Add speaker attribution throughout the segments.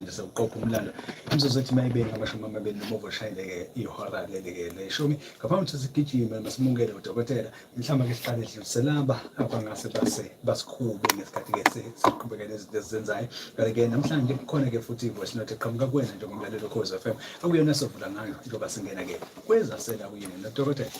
Speaker 1: Nje sewuqopha umlando. Imizuzu ethi mayibe ngama-20 noma ushayile-ke ihora leli-ke leshumi. Ngaphambi kokuthi sigijime masimukele udokotela, mhlawumbe ake siqale dluliselaba abangase base basikhube ngesikhathi-ke siqhubeke nezinto esizenzayo. Kanti-ke namhlanje kukhona-ke futhi i-voice note eqhamuka kuwena njengomlaleli woKhozi FM okuyona sovula ngayo njengoba singena-ke kwezasela kuyini nodokotela.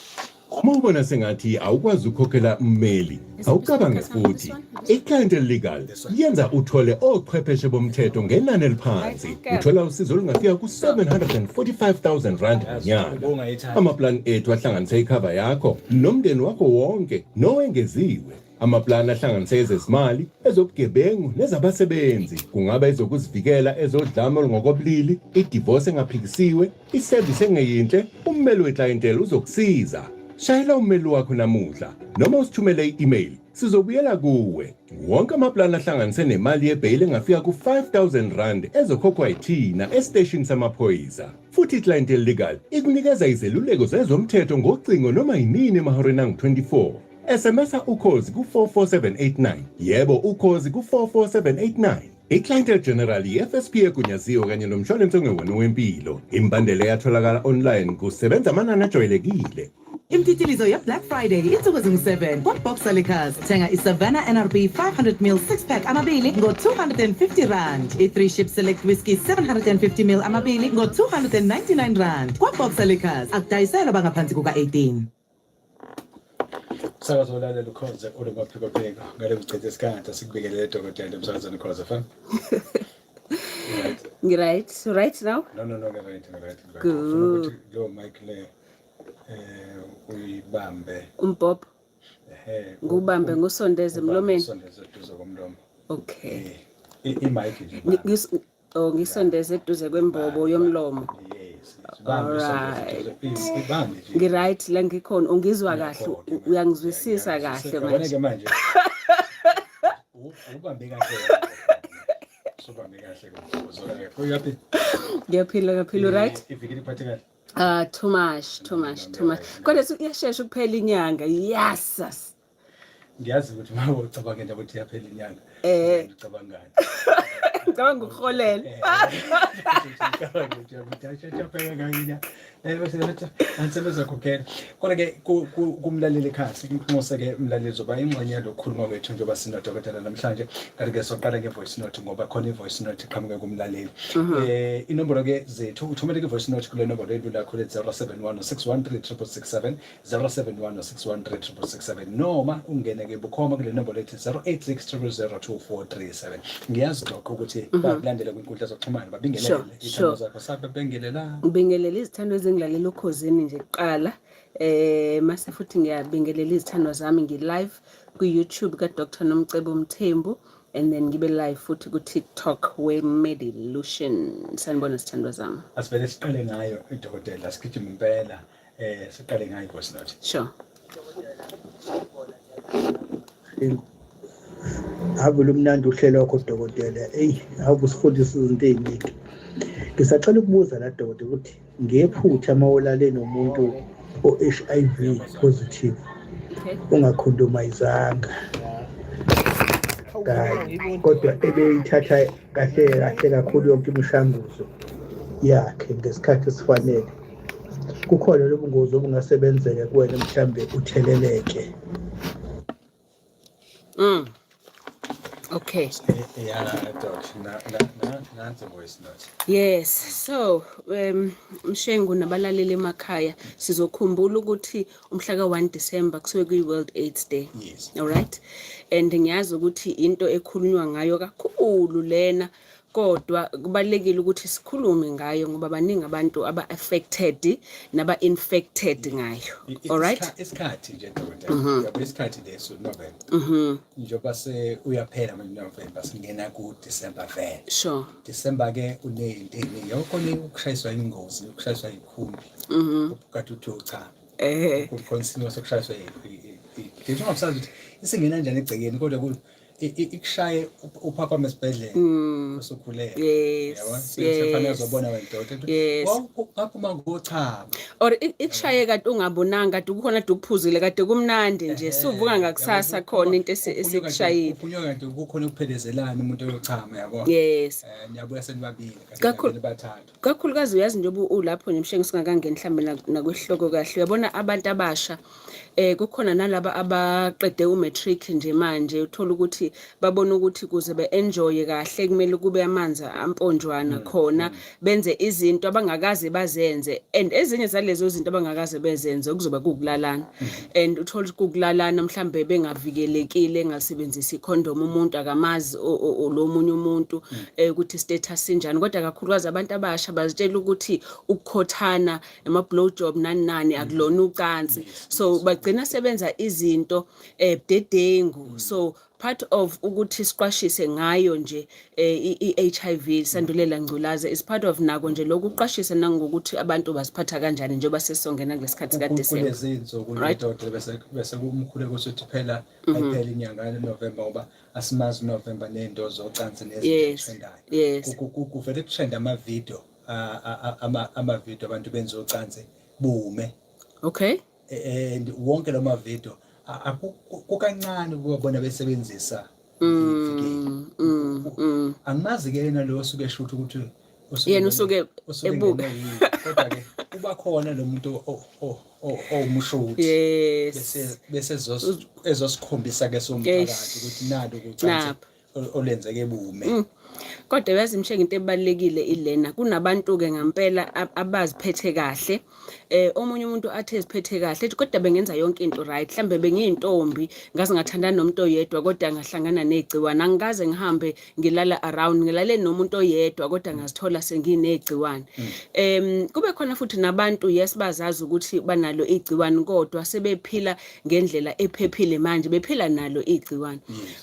Speaker 2: Uma ubona sengathi awukwazi ukukhokhela ummeli, awucabange futhi. I-Clientele Legal yenza uthole ochwepheshe bomthetho ngenani eliphansi. Uthola usizo olungafika ku-R745 000 ngonyaka. Amaplani ethu ahlanganisa ikhava yakho nomndeni wakho wonke nowengeziwe. Amaplani ahlanganisa ezezimali, ezobugebengu nezabasebenzi. Kungaba ezokuzivikela ezodlame olungokobulili, idivosi engaphikisiwe, Isevisi engeyinhle, ummeli weklayentela uzokusiza. Shayela ummeli wakho namuhla noma usithumele i-email sizobuyela kuwe. Wonke amaplani ahlanganise nemali yebheyili engafika ku-R5000 ezokhokhwa yithina esiteshini samaphoyisa. Futhi iClientele Legal ikunikeza izeluleko zezomthetho ngocingo noma yinini emahoreni angu-24. SMS-a ukhozi ku-44789. Yebo, ukhozi ku-44789. I-Clientele General yi-FSP egunyaziwe kanye nomshwalense ongewona owempilo. Imibandela eyatholakala online kusebenza amanani ajwayelekile.
Speaker 3: Imtitilizo ye-Black Friday insuku ezingu-7 kwa-Boxer Liquors. Thenga i-Savanna NRB 500 ml 6-pack amabili ngo-R250. I-Three Ship Select Whisky 750 ml amabili ngo-R299. Kwa-Boxer Liquors akudayiselwa bangaphansi kuka-18.
Speaker 1: Umsakazo olalela uKhozi olumaphikophiko ngale kuchitha isikhathi asikubikelele dokotela emsakazweni Ukhozi FM. Right.
Speaker 4: Right, right now?
Speaker 1: No, right, right, right.
Speaker 4: Good.
Speaker 1: Ufuna ukuthi lo mic le uyibambe.
Speaker 4: Umbhobho
Speaker 1: Ehhe.
Speaker 4: Ngiwubambe ngusondeze
Speaker 1: Ubambe
Speaker 4: emlomeni.
Speaker 1: Usondeze eduze komlomo.
Speaker 4: Okay.
Speaker 1: I-mic nje.
Speaker 4: Oh, ngisondeze eduze kwembobo yomlomo.
Speaker 1: Yes. Ibambe usondeze eduze. Ibambe nje.
Speaker 4: Ngi-right la ngikhona. Ungizwa kahle, uyangizwisisa kahle
Speaker 1: Yabona
Speaker 4: manje.
Speaker 1: Ke manje. Ubambe kahle. Ubambe kahle ke. Uyaphi?
Speaker 4: Ngiyaphila kaphila, right?
Speaker 1: Iviki liphathe kahle.
Speaker 4: Ah, too much, too much, too much. Kodwa iyashesha ukuphela inyanga. Yes.
Speaker 1: Ngiyazi ukuthi uma ucabanga indaba ukuthi iyaphela inyanga. Ucabangani?
Speaker 4: Ngicabanga ukuholela.
Speaker 1: Ngicabanga ukuthi uyashesha phela kanye inyanga. Bese bethi ansebenza khokhela. Kodwa ke kumlaleli ekhaya sikunxuse ke umlaleli zoba ingxenye yalokukhuluma kwethu njengoba sinodokotela namhlanje. Kanti ke soqala nge-voice note ngoba khona i-voice note iqhamuka kumlaleli. Inombolo ke zethu uthumele ke-voice note kule nombolo elula khulu 071 613 667, 071 613 667, noma ungene ke bukhoma kule nombolo ethi 086 000 2437. Ngiyazi lokho ukuthi bakulandela kwinkundla zokuxhumana babingelele izithandwa zakho sababengelela.
Speaker 4: Ngibingelela izithandwa ezingilalela uKhozini nje kuqala. Mase futhi ngiyabingelela izithandwa zami ngi-live ku-YouTube ka Dr Nomcebo Mthembu and then ngibe live futhi ku TikTok we Medilution. Sanibona sithandwa zami.
Speaker 1: Asivele siqale ngayo idokotela, sigijima impela, siqale ngayo i-voice note.
Speaker 4: Sure.
Speaker 5: Ave lumnandi uhlelo wakho dokotela. Eyi, ave usifundisa izinto ey'ningi. Ngisacela ukubuza la dokotela ukuthi ngephutha uma ulale nomuntu o-HIV positive ungakhondomayizanga kanye kodwa ebeyithatha kahle kahle kakhulu yonke imishanguzo yakhe ngesikhathi esifanele, kukhona lobungozi obungasebenzeka kuwena mhlambe utheleleke?
Speaker 4: Okay.
Speaker 1: Yeah, doc, na na na nansi voice note.
Speaker 4: Yes, so Mshengu nabalaleli emakhaya, sizokhumbula ukuthi umhla ka-1 December kusuke kuyi World AIDS Day. All right? And ngiyazi ukuthi into ekhulunywa ngayo kakhulu lena, kodwa kubalekile ukuthi sikhulume ngayo ngoba baningi abantu aba affected naba infected ngayo. All right?
Speaker 1: Isikhathi nje dokotela. Yabo, isikhathi leso November. Njengoba se uyaphela manje November, singena ku December vele. December ke unezinto eziningi. Yonke ukushayiswa ingozi, ukushayiswa ikhumbi. Ukade uthi cha. Kukhona isimo sokushayiswa ngisho ungabusazi ukuthi isingena kanjani egcekeni kodwa ku Ikushaye uphaphama esibhedlela usukhulelwe. Yabo, sekufanele uzobona wena dokotela. Ngaphuma ngochama.
Speaker 4: Or ikushaye kade ungabonanga, kade kukhona kade ukuphuzile, kade kumnandi nje, suvuka ngakusasa khona into esikushayile.
Speaker 1: Uphunywa kade kukhona ukuphelezelana umuntu oyochama, yabo. Niyabuya senibabili kade nibathathu.
Speaker 4: Kakhulukazi uyazi njengoba ulapho nje Mshengu, singakangeni mhlambe nakwisihloko kahle, uyabona abantu abasha, kukhona nalaba abaqede umatric nje manje, uthola ukuthi babona ukuthi kuze be-enjoye kahle kumele kube amanzi amponjwana khona, benze izinto abangakaze bazenze, and ezinye zalezo zinto abangakaze bezenze kuzoba kukulalana, and uthola ukuthi kukulalana mhlambe bengavikelekile, engasebenzisi icondom, umuntu akamazi lo munye umuntu ukuthi status sinjani. Kodwa kakhulukazi abantu abasha bazitshela ukuthi ukukhothana nama blow job nani nani akulona ucansi, so bagcina sebenza izinto budedengu. So part of ukuthi siqwashise ngayo nje i-HIV, sandulela ngculaza, is part of nako nje lokhu uqwashise nangokuthi abantu baziphatha kanjani njengoba sesongena kulesikhathi kaDecember.
Speaker 1: Kulezi insuku ndoda, bese kumkhuleko usuthi phela ayiphela inyanga kaNovember, ngoba asimazi uNovember nento zocansi nezinto ezitrendayo. Kuvele kutrend ama-video, ama-video abantu benza ucansi bume. And wonke lo ma-video kukancane ukubona besebenzisa izivikeli. Angimazi ke yena lo osuke eshutha ukuthi usuke
Speaker 4: Yena usuke
Speaker 1: usuke
Speaker 4: ebuka.
Speaker 1: engenwe yini. Kodwa ke kuba khona lo muntu owumshuthi bese ezosikhombisa ke somphakathi ukuthi nalo kucansi
Speaker 4: Napha.
Speaker 1: olenzeke bume.
Speaker 4: Kodwa uyazi Mshengu, into ebalulekile ilena, kunabantu-ke ngampela abaziphethe kahle. Omunye umuntu athi eziphethe kahle, ethi kodwa bengenza yonke into right, mhlambe bengiyintombi, ngaze ngathandana nomuntu oyedwa kodwa ngahlangana negciwane, angikaze ngihambe ngilala around, ngilale nomuntu oyedwa kodwa ngazithola senginegciwane. Kube khona futhi nabantu, yes, bazazi ukuthi banalo igciwane kodwa sebephila ngendlela ephephile manje, bephila nalo igciwane.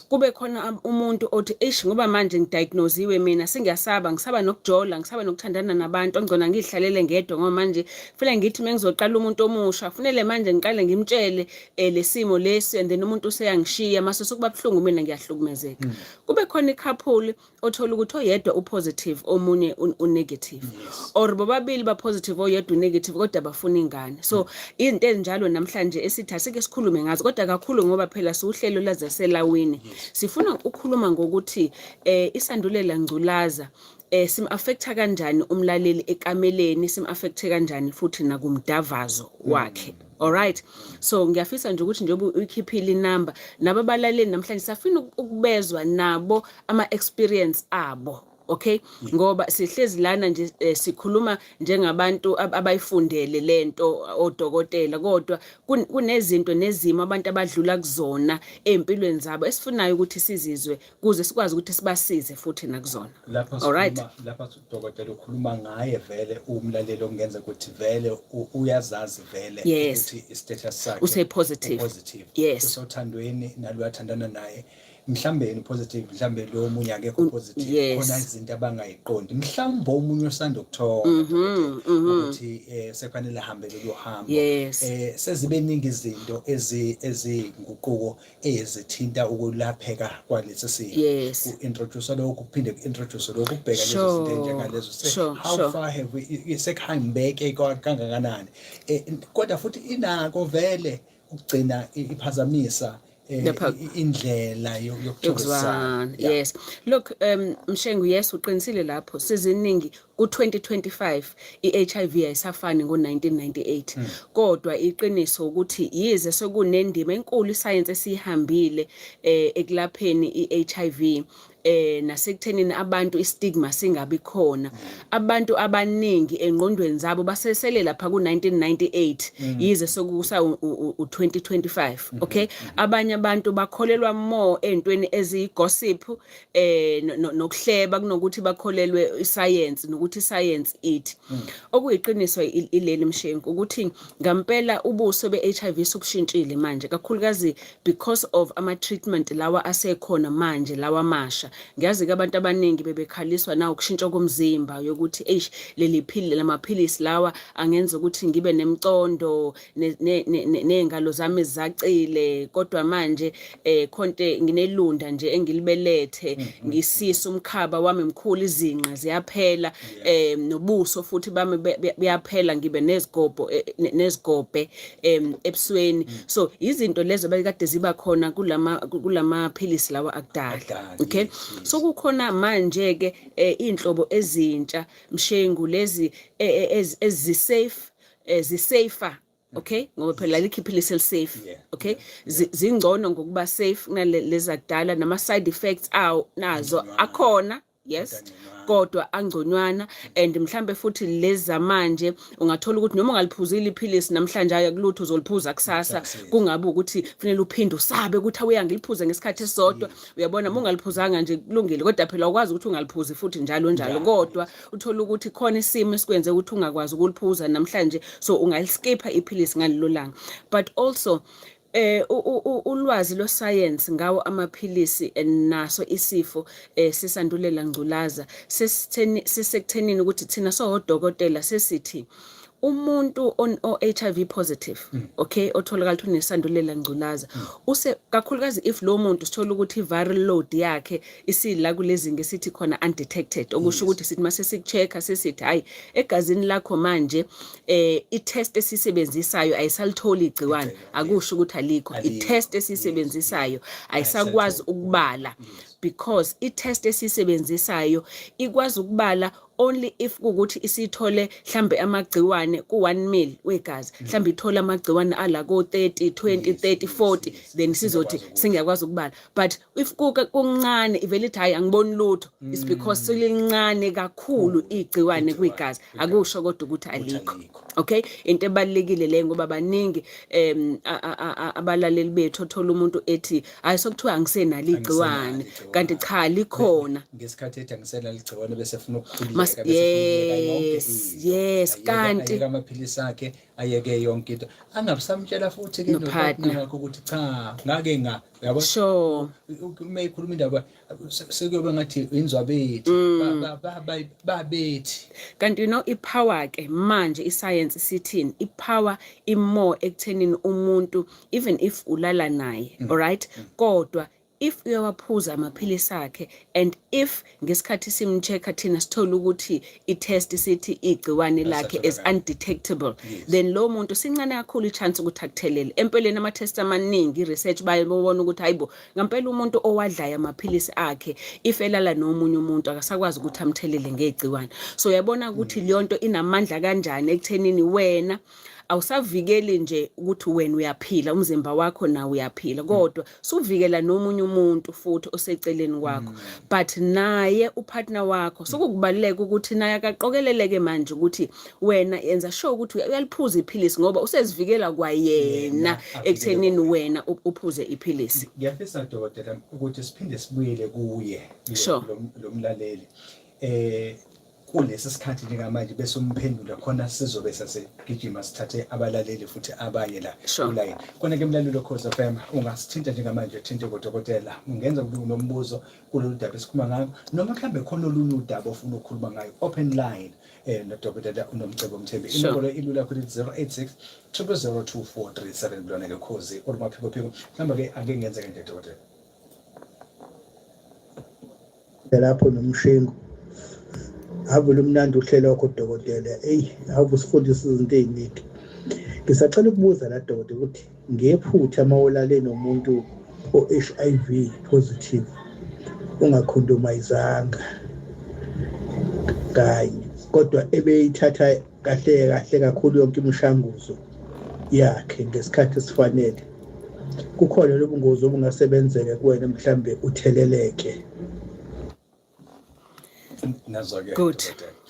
Speaker 4: Kube khona umuntu othi eish, ngoba manje ngidiagnosiwe mina, sengiyasaba, ngisaba nokujola, ngisaba nokuthandana nabantu, angcono ngihlalele ngedwa ngoba manje kufanele ngithi mengizoqala umuntu omusha kufanele manje ngiqale ngimtshele lesimo lesi, and then umuntu useyangishiya mase sokuba buhlungu, mina ngiyahlukumezeka. Kube khona i-couple othola ukuthi oyedwa upositive, omunye unegative, or bobabili ba-positive, oyedwa unegative, kodwa bafuna ingane. So izinto ezinjalo namhlanje esithi asike sikhulume ngazo, kodwa kakhulu ngoba phela siwuhlelo lazaselawini, sifuna ukukhuluma ngokuthi isandulela ngculaza sim-affecta kanjani umlaleli ekameleni, sim-affecte kanjani futhi nakumdavazo wakhe. Alright, so ngiyafisa nje ukuthi njengoba uyikhiphile inamba, nabo abalaleli namhlanje safuna ukubezwa nabo ama-experience abo, okay, ngoba sihlezi lana nje sikhuluma njengabantu abayifundele lento, odokotela, kodwa kunezinto nezimo abantu abadlula kuzona empilweni zabo esifunayo ukuthi sizizwe kuze sikwazi ukuthi sibasize futhi nakuzona.
Speaker 1: Lapha
Speaker 4: Alright.
Speaker 1: sikhuluma lapha, dokotela, ukhuluma ngaye vele umlaleli okungenza ukuthi vele uyazazi vele ukuthi i-status sakhe
Speaker 4: Use-positive.
Speaker 1: Positive. Usothandweni nalo athandana naye, mhlambe yena positive, mhlambe lo omunye akekho positive. Khona izinto abangayiqondi, mhlawumbe omunye osanda ukuthola ukuthi sekufanele ahambe lolu hambo. Sezibe ningi izinto ezinguquko ezithinta ukulapheka kwalesi sifo. Ku-introduce lokhu, kuphinde ku-introduce lokhu, kubheka lezo zinto enjengalezo. How far have we sekuhambeke kangakanani? Kodwa futhi inako vele ukugcina iphazamisa indlela yokuthokozisana.
Speaker 4: Yokuzwana. Yes, look, Mshengu, yes, uqinisile lapho. Siziningi ku-2025, i-HIV ayisafani ngo-1998, kodwa iqiniso ukuthi yize sekunendima enkulu isayensi esihambile ekulapheni i-HIV nasekuthenini abantu istigma singabi khona, abantu abaningi engqondweni zabo basesele lapha ku-1998 yize sekusa u-2025, okay? Abanye abantu bakholelwa more entweni eziyi-gossip nokuhleba kunokuthi bakholelwe iscience nokuthi iscience ithi. Okuyiqiniso ileli, Mshengu, ukuthi ngampela ubuso be-HIV sobushintshile manje, kakhulukazi because of ama-treatment lawa asekhona manje, lawa amasha. Ngiyazi-ke abantu abaningi bebekhaliswa na ukushintsha komzimba yokuthi eish leli phili lamaphilisi lawa angenza ukuthi ngibe nemcondo ney'ngalo zami zacile kodwa manje eh khonte nginelunda nje engilibelethe ngisisa umkhaba wami mkhulu izinqa ziyaphela eh nobuso futhi bami buyaphela ngibe nezigobho eh, nezigobhe ebusweni so izinto lezo bekade ziba khona kulama kulamaphilisi lawa akudala okay so kukhona manje ke eh, inhlobo ezintsha mshengu lezi eh, ezi safe zi-safer okay ngoba phela alikho iphilisi elisafe okay zingcono ngokuba safe kunalezi kudala nama side effects awo nazo akhona yes kodwa angconywana and mhlambe futhi lezi zamanje ungathola ukuthi noma ungaliphuzile iphilisi namhlanje aya kulutho uzoliphuza kusasa kungabe ukuthi kufanele uphinde usabe ukuthi awuya ngiliphuze ngesikhathi esisodwa uyabona uma ungaliphuzanga nje kulungile kodwa phela ukwazi ukuthi ungaliphuzi futhi njalo njalo kodwa uthola ukuthi khona isimo esikwenze ukuthi ungakwazi ukuliphuza namhlanje so ungaliskipha iphilisi ngalelo langa but also ulwazi lwesayensi ngawo amaphilisi naso isifo sisandulela ngculaza sesitheni sisekuthenini ukuthi thina sowodokotela sesithi umuntu on o HIV positive okay otholakala ukuthi unesandulela ngculaza use kakhulukazi if lo muntu sithola ukuthi viral load yakhe isila kulezinga esithi khona undetected okusho ukuthi sithi mase sikucheck-a sesithi hayi egazini lakho manje i-test esisebenzisayo ayisalitholi igciwane akusho ukuthi alikho i-test esisebenzisayo ayisakwazi ukubala because i-test esisebenzisayo ikwazi ukubala only if kukuthi isithole mhlambe amagciwane ku-1 mil wegazi mhlambe ithole amagciwane ala ko-30 20 30 40 then sizothi singiyakwazi ukubala but if kuncane ivele ithi hayi angiboni lutho it's because selincane kakhulu igciwane kwigazi akusho kodwa ukuthi alikho okay into ebalulekile leyo ngoba baningi abalaleli bethu othola umuntu ethi hayi sokuthiwa angisenalo igciwane kanti cha likhona
Speaker 1: ngesikhathi ethi angisenalo igciwane bese efuna ukukhululeka bese efuna
Speaker 4: yonke yes kanti
Speaker 1: amaphilisi akhe ayeke yonke into angabisamtshela futhi ke nopartner wakhe ukuthi cha ngake nga
Speaker 4: yabo sure
Speaker 1: uma ikhuluma indaba sekuyobe ngathi inzwabethi babethi
Speaker 4: kanti you know ipower ke manje iscience sithini ipower imore ekuthenini umuntu even if ulala naye alright kodwa if uyawaphuza amaphilisi akhe and if ngesikhathi simcheck-a thina sithola ukuthi i-test sithi igciwane lakhe is undetectable then lo muntu sincane kakhulu i-chance ukuthi akuthelele empeleni ama-test amaningi i-research bayabona ukuthi hayibo ngampela umuntu owadlayo amaphilisi akhe if elala nomunye umuntu akasakwazi ukuthi amthelele ngegciwane so uyabona ukuthi leyo nto inamandla kanjani ekuthenini wena awusavikeli nje ukuthi wena uyaphila umzimba wakho nawo uyaphila kodwa suvikela nomunye umuntu futhi oseceleni kwakho but naye upartner wakho sokukubaluleka ukuthi naye akaqokeleleke manje ukuthi wena yenza sure ukuthi uyaliphuza iphilisi ngoba usezivikela kwayena ekuthenini wena uphuze iphilisi
Speaker 1: ngiyafisa dokotela ukuthi siphinde sibuyele kuye lo mlaleli kulesi sikhathi njengamanje bese umphendula khona sizobe sasigijima sithathe abalaleli futhi abanye la kulayini khona ke mlaleli Ukhozi FM ungasithinta njengamanje uthinte kodokotela ungenza ukuthi unombuzo kulolu daba esikhuluma ngayo noma mhlambe khona olunye udaba ofuna ukukhuluma ngayo open line nodokotela uNomcebo Mthembu inombolo ilula futhi 086 0002437 kulona ke Khozi olumaphikophiko mhlawumbe ke ake ngenzeke nje dokotela
Speaker 5: Lapho nomshengu ave lumnandi uhlelo wakho dokotela eyi ave usifundisa izinto ey'ningi ngisacela ukubuza la dokotela ukuthi ngephutha uma ulale nomuntu o-HIV positive ungakhondomayizanga kanye kodwa ebeyithatha kahle kahle kakhulu yonke imishanguzo yakhe ngesikhathi esifanele kukhona lobungozi obungasebenzeka kuwena mhlambe utheleleke
Speaker 1: nazo-ke
Speaker 4: Good.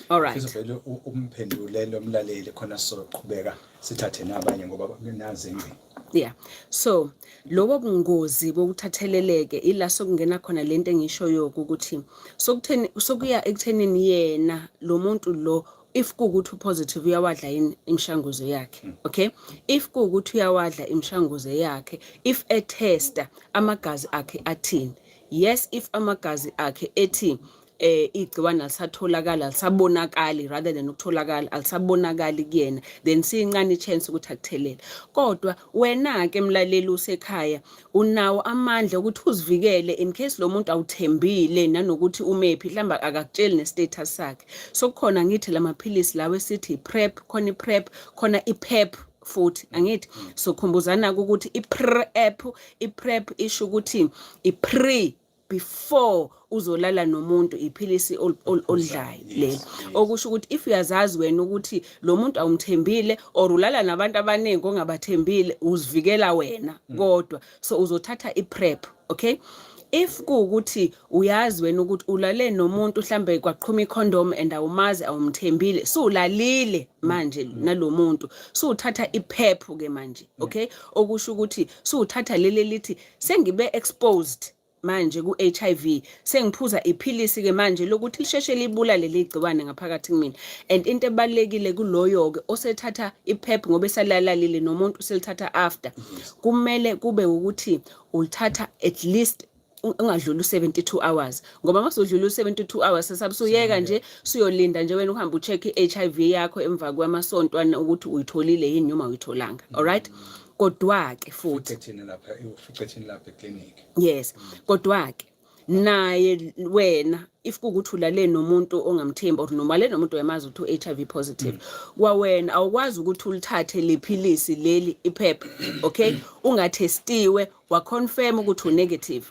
Speaker 4: All right.
Speaker 1: Sizovele umphendule lo mlaleli khona sizoqhubeka sithathe nabanye ngoba nazi ingcingo
Speaker 4: Yeah. So lobo bungozi bokuthatheleleke ila sokungena khona lento engishoyo ukuthi sokutheni sokuya ekuthenini yena lo muntu lo if kuwukuthi upositive uyawadla yini imishanguzo yakhe okay if kuwukuthi uyawadla imishanguzo yakhe if etesta amagazi akhe athini Yes, if amagazi akhe ethi igciwane alisatholakala, alisabonakali, rather than ukutholakala alisabonakali kuyena, then siyincane i-chance ukuthi akuthelele. Kodwa wena ke mlaleli usekhaya, unawo amandla ukuthi uzivikele in case lo muntu awuthembile nanokuthi umephi, mhlawumbe akakutsheli ne-status sakhe. So kukhona ngithi lamaphilisi lawo esithi i-PrEP, khona i-PrEP, khona i-PEP futhi, angithi? So khumbuzana ukuthi i-PrEP, i-PrEP isho ukuthi i-pre, before uzolala nomuntu, iphilisi olidlayo lelo, okusho ukuthi if uyazazi wena ukuthi lo muntu awumthembile or ulala nabantu abaningi ongabathembile, uzivikela wena kodwa, so uzothatha i-PrEP, okay? If kuwukuthi uyazi wena ukuthi ulale nomuntu, mhlambe kwaqhuma i-condom and awumazi, awumthembile, sulalile manje nalomuntu, suwuthatha i-PEP ke manje, okay? Okusho ukuthi suwuthatha leli lithi sengibe exposed manje ku-HIV, sengiphuza iphilisi ke manje lokuthi lisheshe libulale legciwane ngaphakathi kumina. And into ebalekile kuloyo ke osethatha i-PEP, ngoba esalalalile nomuntu, uselithatha after, kumele kube ukuthi ulithatha at least ungadluli u-72 hours, ngoba masudlula u-72 hours sesabusuyeka nje, suyolinda nje wena uhambe u-check i-HIV yakho emva kwamasontwana ukuthi uyitholile yini noma uyitholanga, alright? Kodwa ke futhi
Speaker 1: Ufice thina lapha, ufice thina lapha e-clinic.
Speaker 4: Yes, kodwa ke naye wena if kukuthi ulale nomuntu ongamthembi or noma le nomuntu uyamazi ukuthi u-HIV positive, kwawena awukwazi ukuthi ulithathe lephilisi leli i-PEP, okay, ungathestiwe wa-confirm ukuthi u-negative,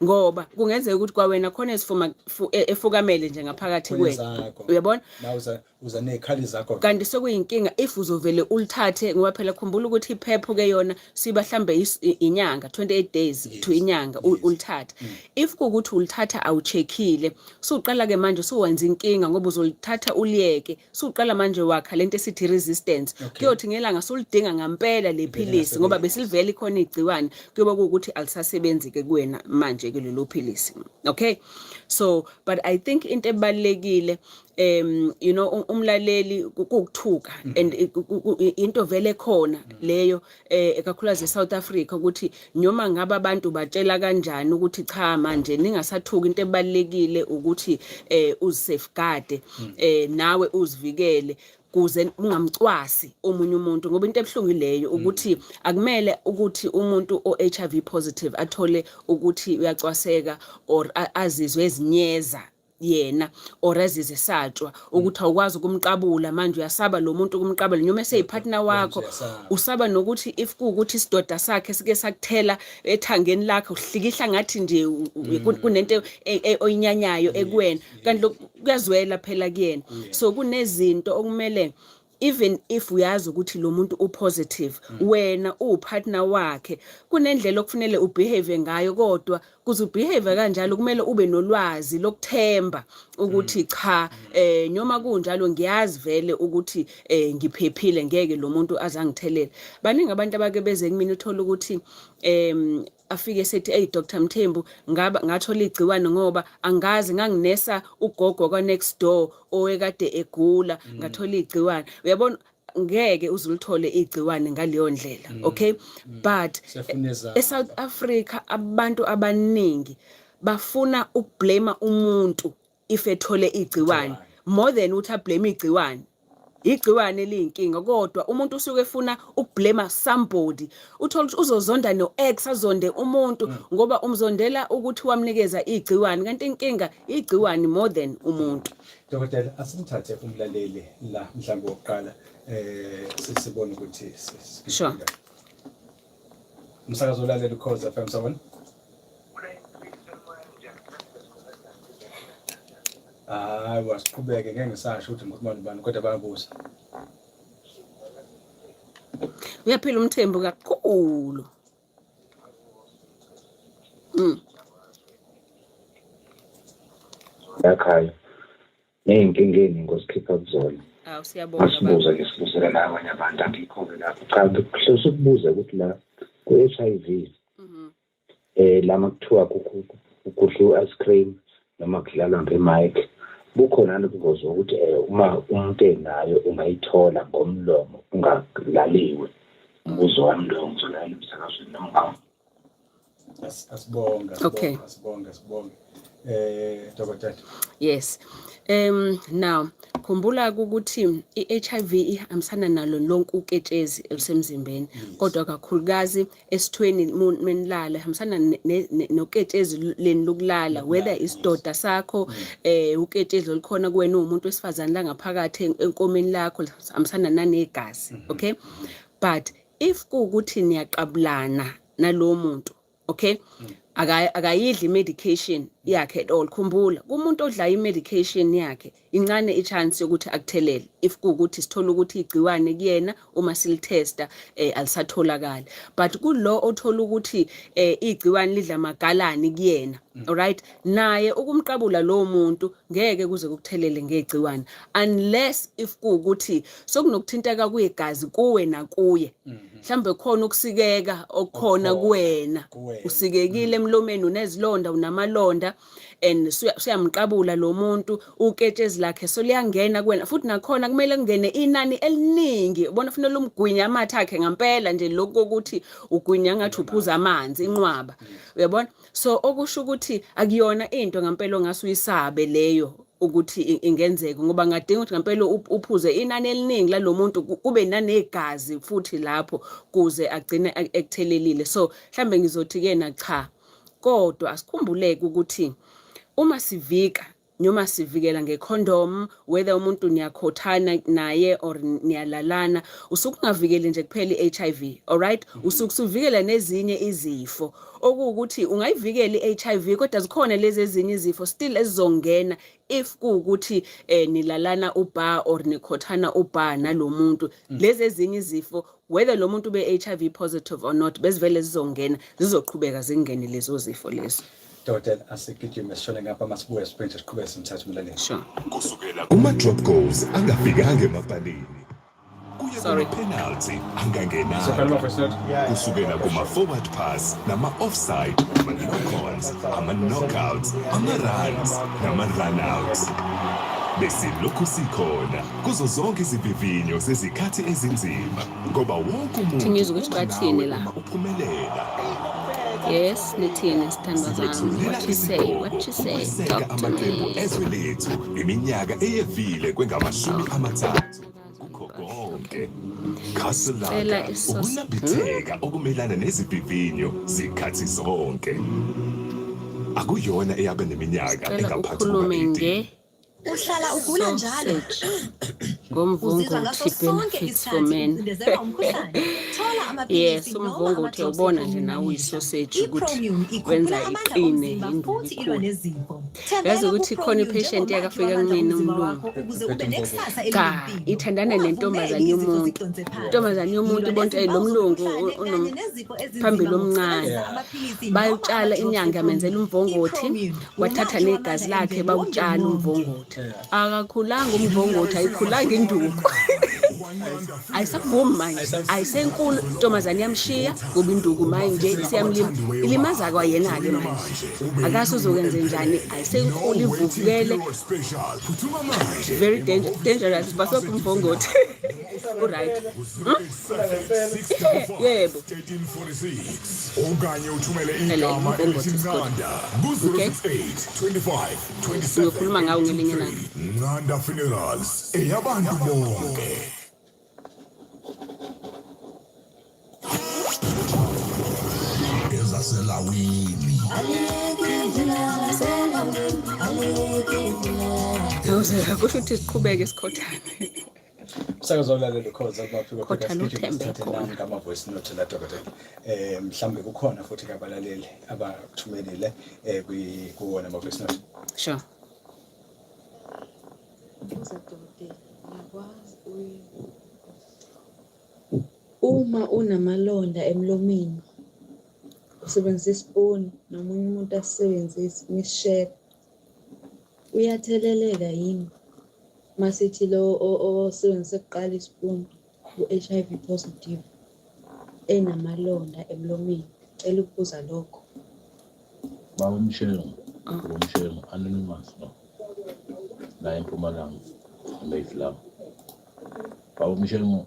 Speaker 4: ngoba kungenzeka ukuthi kwawena khona esifuma efukamele nje ngaphakathi
Speaker 1: Khona
Speaker 4: kuwena.
Speaker 1: zakho.
Speaker 4: Uyabona?
Speaker 1: Na uza nezikhali zakho.
Speaker 4: Kanti sekuyinkinga if uzovele ulithathe, ngoba phela khumbula ukuthi i-PEP ke yona siba mhlambe inyanga, 28 days to inyanga ulithatha. If kuwukuthi ulithatha awucheckile, suqala ke manje suwenza inkinga, ngoba uzolithatha uliyeke, suqala manje wakha lento esithi resistance. Kuyothi ngelanga sulidinga ngampela le philisi, ngoba besilivele ikhona igciwane, kuyoba kuwukuthi alisasebenzi ke kuwena manje ke lelo philisi, okay? So but I think into ebalekile, umlaleli, kukuthuka and into vele khona leyo, ekakhulukazi eSouth Africa, ukuthi noma ngabe abantu batshela kanjani ukuthi cha, manje ningasathuki, into ebalekile ukuthi uzi-safeguard nawe, uzivikele kuze ungamcwasi omunye umuntu, ngoba into ebuhlungu leyo ukuthi akumele ukuthi umuntu o-HIV positive athole ukuthi uyacwaseka or azizwe ezinyeza yena or azizwe esatshwa ukuthi awukwazi ukumqabula manje, uyasaba lo muntu ukumqabula noma eseyi-partner wakho.
Speaker 1: Uyasaba.
Speaker 4: Usaba nokuthi if kuwukuthi isidoda sakhe sike sakuthela ethangeni lakhe, uhlikihla ngathi nje kunento oyinyanyayo ekuwena, kanti lokhu kuyazwela phela kuyena. So kunezinto okumele, even if uyazi ukuthi lo muntu u-positive, wena uwu-partner wakhe, kunendlela okufanele u-behave ngayo. Kodwa kuze u-behave kanjalo kumele ube nolwazi lokuthemba ukuthi cha, noma kunjalo ngiyazi vele ukuthi ngiphephile, ngeke lo muntu azangithelele. Baningi abantu abake beze kumina, uthola ukuthi afike sethi, "Hey Dr Mthembu, ngaba ngathola igciwane ngoba angazi, nganginesa ugogo kwa next door owekade egula, ngathola igciwane." Uyabona, ngeke uzulithole igciwane ngaleyo ndlela, okay? But
Speaker 1: Siyafuna ezakho.
Speaker 4: eSouth Africa abantu abaningi bafuna uku-blame umuntu if ethole igciwane more than ukuthi a-blame igciwane. Igciwane liyinkinga, kodwa umuntu usuke efuna uku-blame somebody. Uthola ukuthi uzozonda no-ex, azonde umuntu ngoba umzondela ukuthi wamnikeza igciwane, kanti inkinga igciwane more than umuntu.
Speaker 1: Dokotela, asimthathe umlaleli la mhlawumbe wokuqala, sisibone ukuthi
Speaker 4: Sure.
Speaker 1: Umsakazo, olalela Ukhozi FM, sawubona. Hayi, wasiqhubeke, ngeke ngisasho ukuthi ngikhuluma nobani, kodwa bayabuza.
Speaker 4: Uyaphila uMthembu kakhulu.
Speaker 6: Ekhaya ney'nkinga ey'ningi ozikhipha kuzona.
Speaker 4: Awu, siyabonga baba.
Speaker 6: Masibuza ke, sibuzele nabanye abantu, angikho-ke lapho. Cha, ngihlose ukubuza ukuthi la ku-HIV lama kuthiwa kudliwa ice cream noma kudlalwa nge-mic, bukhona yini ubungozi bokuthi uma umuntu enayo ungayithola ngomlomo ungalaliwe? Umbuzo wami lowo, ngizolalela emsakazweni noma ungawu.
Speaker 1: Asibonga.
Speaker 4: Okay.
Speaker 1: Asibonga, asibonga, dokotela.
Speaker 4: Yes. Now khumbula ukuthi iHIV ihambisana nalo lonke uketshezi olusemzimbeni, kodwa kakhulukazi esithweni menilala, ihambisana noketshezi leni lokulala, whether isidoda sakho, uketshezi olukhona kuwena uwumuntu wesifazane la ngaphakathi enkomeni lakho, lihambisana nanegazi, okay? But if kuwukuthi niyaqabulana nalowo muntu, okay, akayidli i-medication yakhe at all. Khumbula, kumuntu odla i-medication yakhe, incane i-chance yokuthi akuthelele if kuwukuthi sithola ukuthi igciwane kuyena uma silithesta alisatholakali. But kulo othola ukuthi igciwane lidla amagalani kuyena, alright, naye ukumqabula lowo muntu ngeke kuze kukuthelele ngegciwane, unless if kuwukuthi sokunokuthinteka kwegazi kuwe nakuye, mhlambe khona ukusikeka okukhona
Speaker 1: Okukhona
Speaker 4: kuwena,
Speaker 1: kuwena.
Speaker 4: Usikekile emlomeni, unezilonda, unamalonda, and usuyamqabula lo muntu, uketshezi lakhe soliyangena kuwena futhi. Nakhona kumele kungene inani eliningi, ubona, kufanele umgwinya amathe akhe ngampela nje, lokhu kokuthi ugwinya ngathi uphuza amanzi, inqwaba, uyabona? So okusho ukuthi akuyona into ngampela ongase uyisabe leyo ukuthi ingenzeka, ngoba ngadinga ukuthi ngempela uphuze inani eliningi lalo muntu, kube nanegazi futhi lapho kuze agcine ekuthelelile. So mhlambe ngizothi kena cha, kodwa asikhumbuleke ukuthi uma sivika noma sivikela ngekhondom, whether umuntu niyakhothana naye or niyalalana, usuke ungavikeli nje kuphela i-HIV, alright? Usuke usuvikela nezinye izifo, okuwukuthi ungayivikela i-HIV, kodwa zikhona lezi ezinye izifo still ezizongena if kuwukuthi nilalana uba or nikhothana uba nalomuntu. Lezi ezinye izifo, whether lo muntu ube HIV positive or not, bezivele zizongena, zizoqhubeka zingene lezo zifo lezo.
Speaker 1: Dokotela, asigijime sishone ngapha, masibuye siphinde siqhubeke simthathe umlaleli.
Speaker 4: Sure.
Speaker 2: Kusukela kuma-drop goals angafikanga emapalini kuya
Speaker 4: Sorry.
Speaker 2: kuma-penalty
Speaker 1: Sokhona
Speaker 2: angangenanga,
Speaker 1: ama-voice note.
Speaker 2: Kusukela kuma-forward pass nama-offside, ama-knock-ons, ama-knockouts, ama-runs nama-runouts, besilokhu sikhona kuzo zonke izivivinyo zezikhathi ezinzima, ngoba wonke umuntu
Speaker 4: Ngizwe ukuthi
Speaker 2: uba
Speaker 4: bathini
Speaker 2: nawe
Speaker 4: la.
Speaker 2: uma uphumelela.
Speaker 4: Yes, nithini sithandwa zami?
Speaker 2: Sikwethulela
Speaker 4: What you say? What you say?
Speaker 2: ukweseka
Speaker 4: Talk to
Speaker 2: amaqembu
Speaker 4: me.
Speaker 2: ezwe lethu iminyaka eyevile kwengamashumi 30 kukho konke. Castle
Speaker 4: Cela
Speaker 2: Lager, ukunambitheka okumelana nezivivinyo zikhathi zonke. Akuyona eyabe neminyaka
Speaker 4: Cela
Speaker 2: engaphansi
Speaker 4: ukhulume
Speaker 2: kuka-18.
Speaker 4: nge
Speaker 7: Uhlala ugula njalo.
Speaker 4: sausage
Speaker 7: Uzizwa ngaso
Speaker 4: ngomvunguthi,
Speaker 7: sonke
Speaker 4: benefits for
Speaker 7: isikhathi
Speaker 4: men.
Speaker 7: ucindezelwa umkhuhlane. Thola
Speaker 4: Yes,
Speaker 7: amaphilisi noma
Speaker 4: umvunguthi
Speaker 7: ama-drops
Speaker 4: uyawubona nje
Speaker 7: e-Promune
Speaker 4: nawe
Speaker 7: mihla.
Speaker 4: uyisoseji ukuthi
Speaker 7: I-Promune
Speaker 4: wenza
Speaker 7: ikhuphula amandla
Speaker 4: iqine
Speaker 7: omzimba
Speaker 4: induku
Speaker 7: futhi ilwa
Speaker 4: ikhule.
Speaker 7: nezifo.
Speaker 4: Yazi
Speaker 7: Thembela
Speaker 4: ukuthi khona
Speaker 7: ku-Promune
Speaker 4: i-patient
Speaker 7: njengomakhi
Speaker 4: yakafika
Speaker 7: wamandla
Speaker 4: kumina
Speaker 7: omzimba
Speaker 4: umlungu.
Speaker 7: wakho ukuze ube nekusasa
Speaker 4: Cha,
Speaker 7: elinempilo.
Speaker 4: ithandana
Speaker 7: Ungavumeli
Speaker 4: nentombazane
Speaker 7: izifo
Speaker 4: yomuntu.
Speaker 7: zikudonse phansi.
Speaker 4: Intombazane yomuntu
Speaker 7: Yilwa
Speaker 4: ibona lo
Speaker 7: nezimpawu
Speaker 4: mlungu
Speaker 7: zomkhuhlane kanye nezifo
Speaker 4: phambili
Speaker 7: ezinzima
Speaker 4: omncane.
Speaker 7: ngokusebenzisa amaphilisi noma
Speaker 4: Bayutshala
Speaker 7: ama-drops
Speaker 4: inyanga, yamenzela
Speaker 7: e-Promune.
Speaker 4: umvongothi,
Speaker 7: I-Promune,
Speaker 4: wathatha
Speaker 7: umakhi
Speaker 4: negazi
Speaker 7: wamandla
Speaker 4: lakhe,
Speaker 7: emvelo
Speaker 4: bawutshala
Speaker 7: womndeni wonke.
Speaker 4: umvongothi. Akakhulanga umvongothi, ayikhulanga induku. Ayisavumi manje, ayisenkulu intombazane, iyamshiya ngoba induku manje isiyamlima, ilimaza kwayena-ke manje. Akazi uzokwenze njani, ayisenkulu, ivuvukele. Very dangerous, basopha umvongothi. U-right. Yebo.
Speaker 8: Okanye uthumele
Speaker 4: Ele,
Speaker 8: igama
Speaker 4: umvongothi
Speaker 8: elithi
Speaker 4: is good.
Speaker 8: Nqanda ku-068 25 27
Speaker 4: Ngiyokhuluma ngawo ngelinye ilanga.
Speaker 8: Nqanda Funerals, eyabantu bonke. Ezaselawini.
Speaker 4: Awuze, kusho ukuthi siqhubeke sikhothane.
Speaker 1: Umsakazo olalela ukhoza kumaphiko.
Speaker 4: Khotha luthembe khona.
Speaker 1: Nami ngama-voice note la, dokotela. Mhlambe kukhona futhi kabalaleli abakuthumelile kuwona ama-voice note.
Speaker 4: Sure.
Speaker 9: Buza dokotela, ngiyakwazi uma unamalonda emlomeni, usebenzisa isipuni nomunye umuntu asisebenzise, nisishare, uyatheleleka yini masithi lo osebenzise kuqala isipuni u-HIV positive enamalonda emlomeni? Cela ukubuza lokho.
Speaker 10: Baba uMshengu, baba uMshengu, anonymous lo. La eMpumalanga, eMayflower. Baba uMshengu,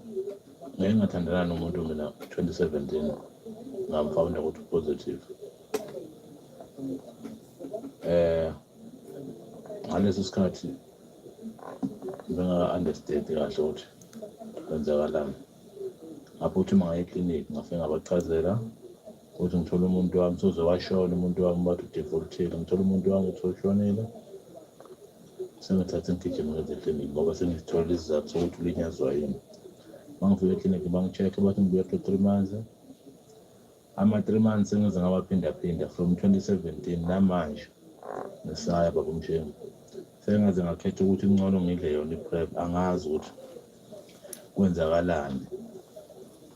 Speaker 10: ngeke ngathandana nomuntu mina 2017, ngamfounda ukuthi positive. Eh ngaleso sikhathi benga-understand kahle ukuthi kwenzakalani. Ngaphuthuma ngaya eklinikhi ngafike ngabachazela ukuthi ngithola umuntu wami soze washona umuntu wami bathi udefaultile ngithola umuntu wami ukuthi ushonile sengithathe ngigijima ngeze eklinikhi ngoba sengithola isizathu sokuthi ulinyazwa yini. Uma ngifika eklinikhi bangi-check-e bathi ngibuya after 3 months. Ama-3 months sengize ngawaphindaphinda from 2017 namanje ngisaya baba uMshengu. Sengaze ngakhetha ukuthi kungcono ngidle yona i-PrEP angazi ukuthi kwenzakalani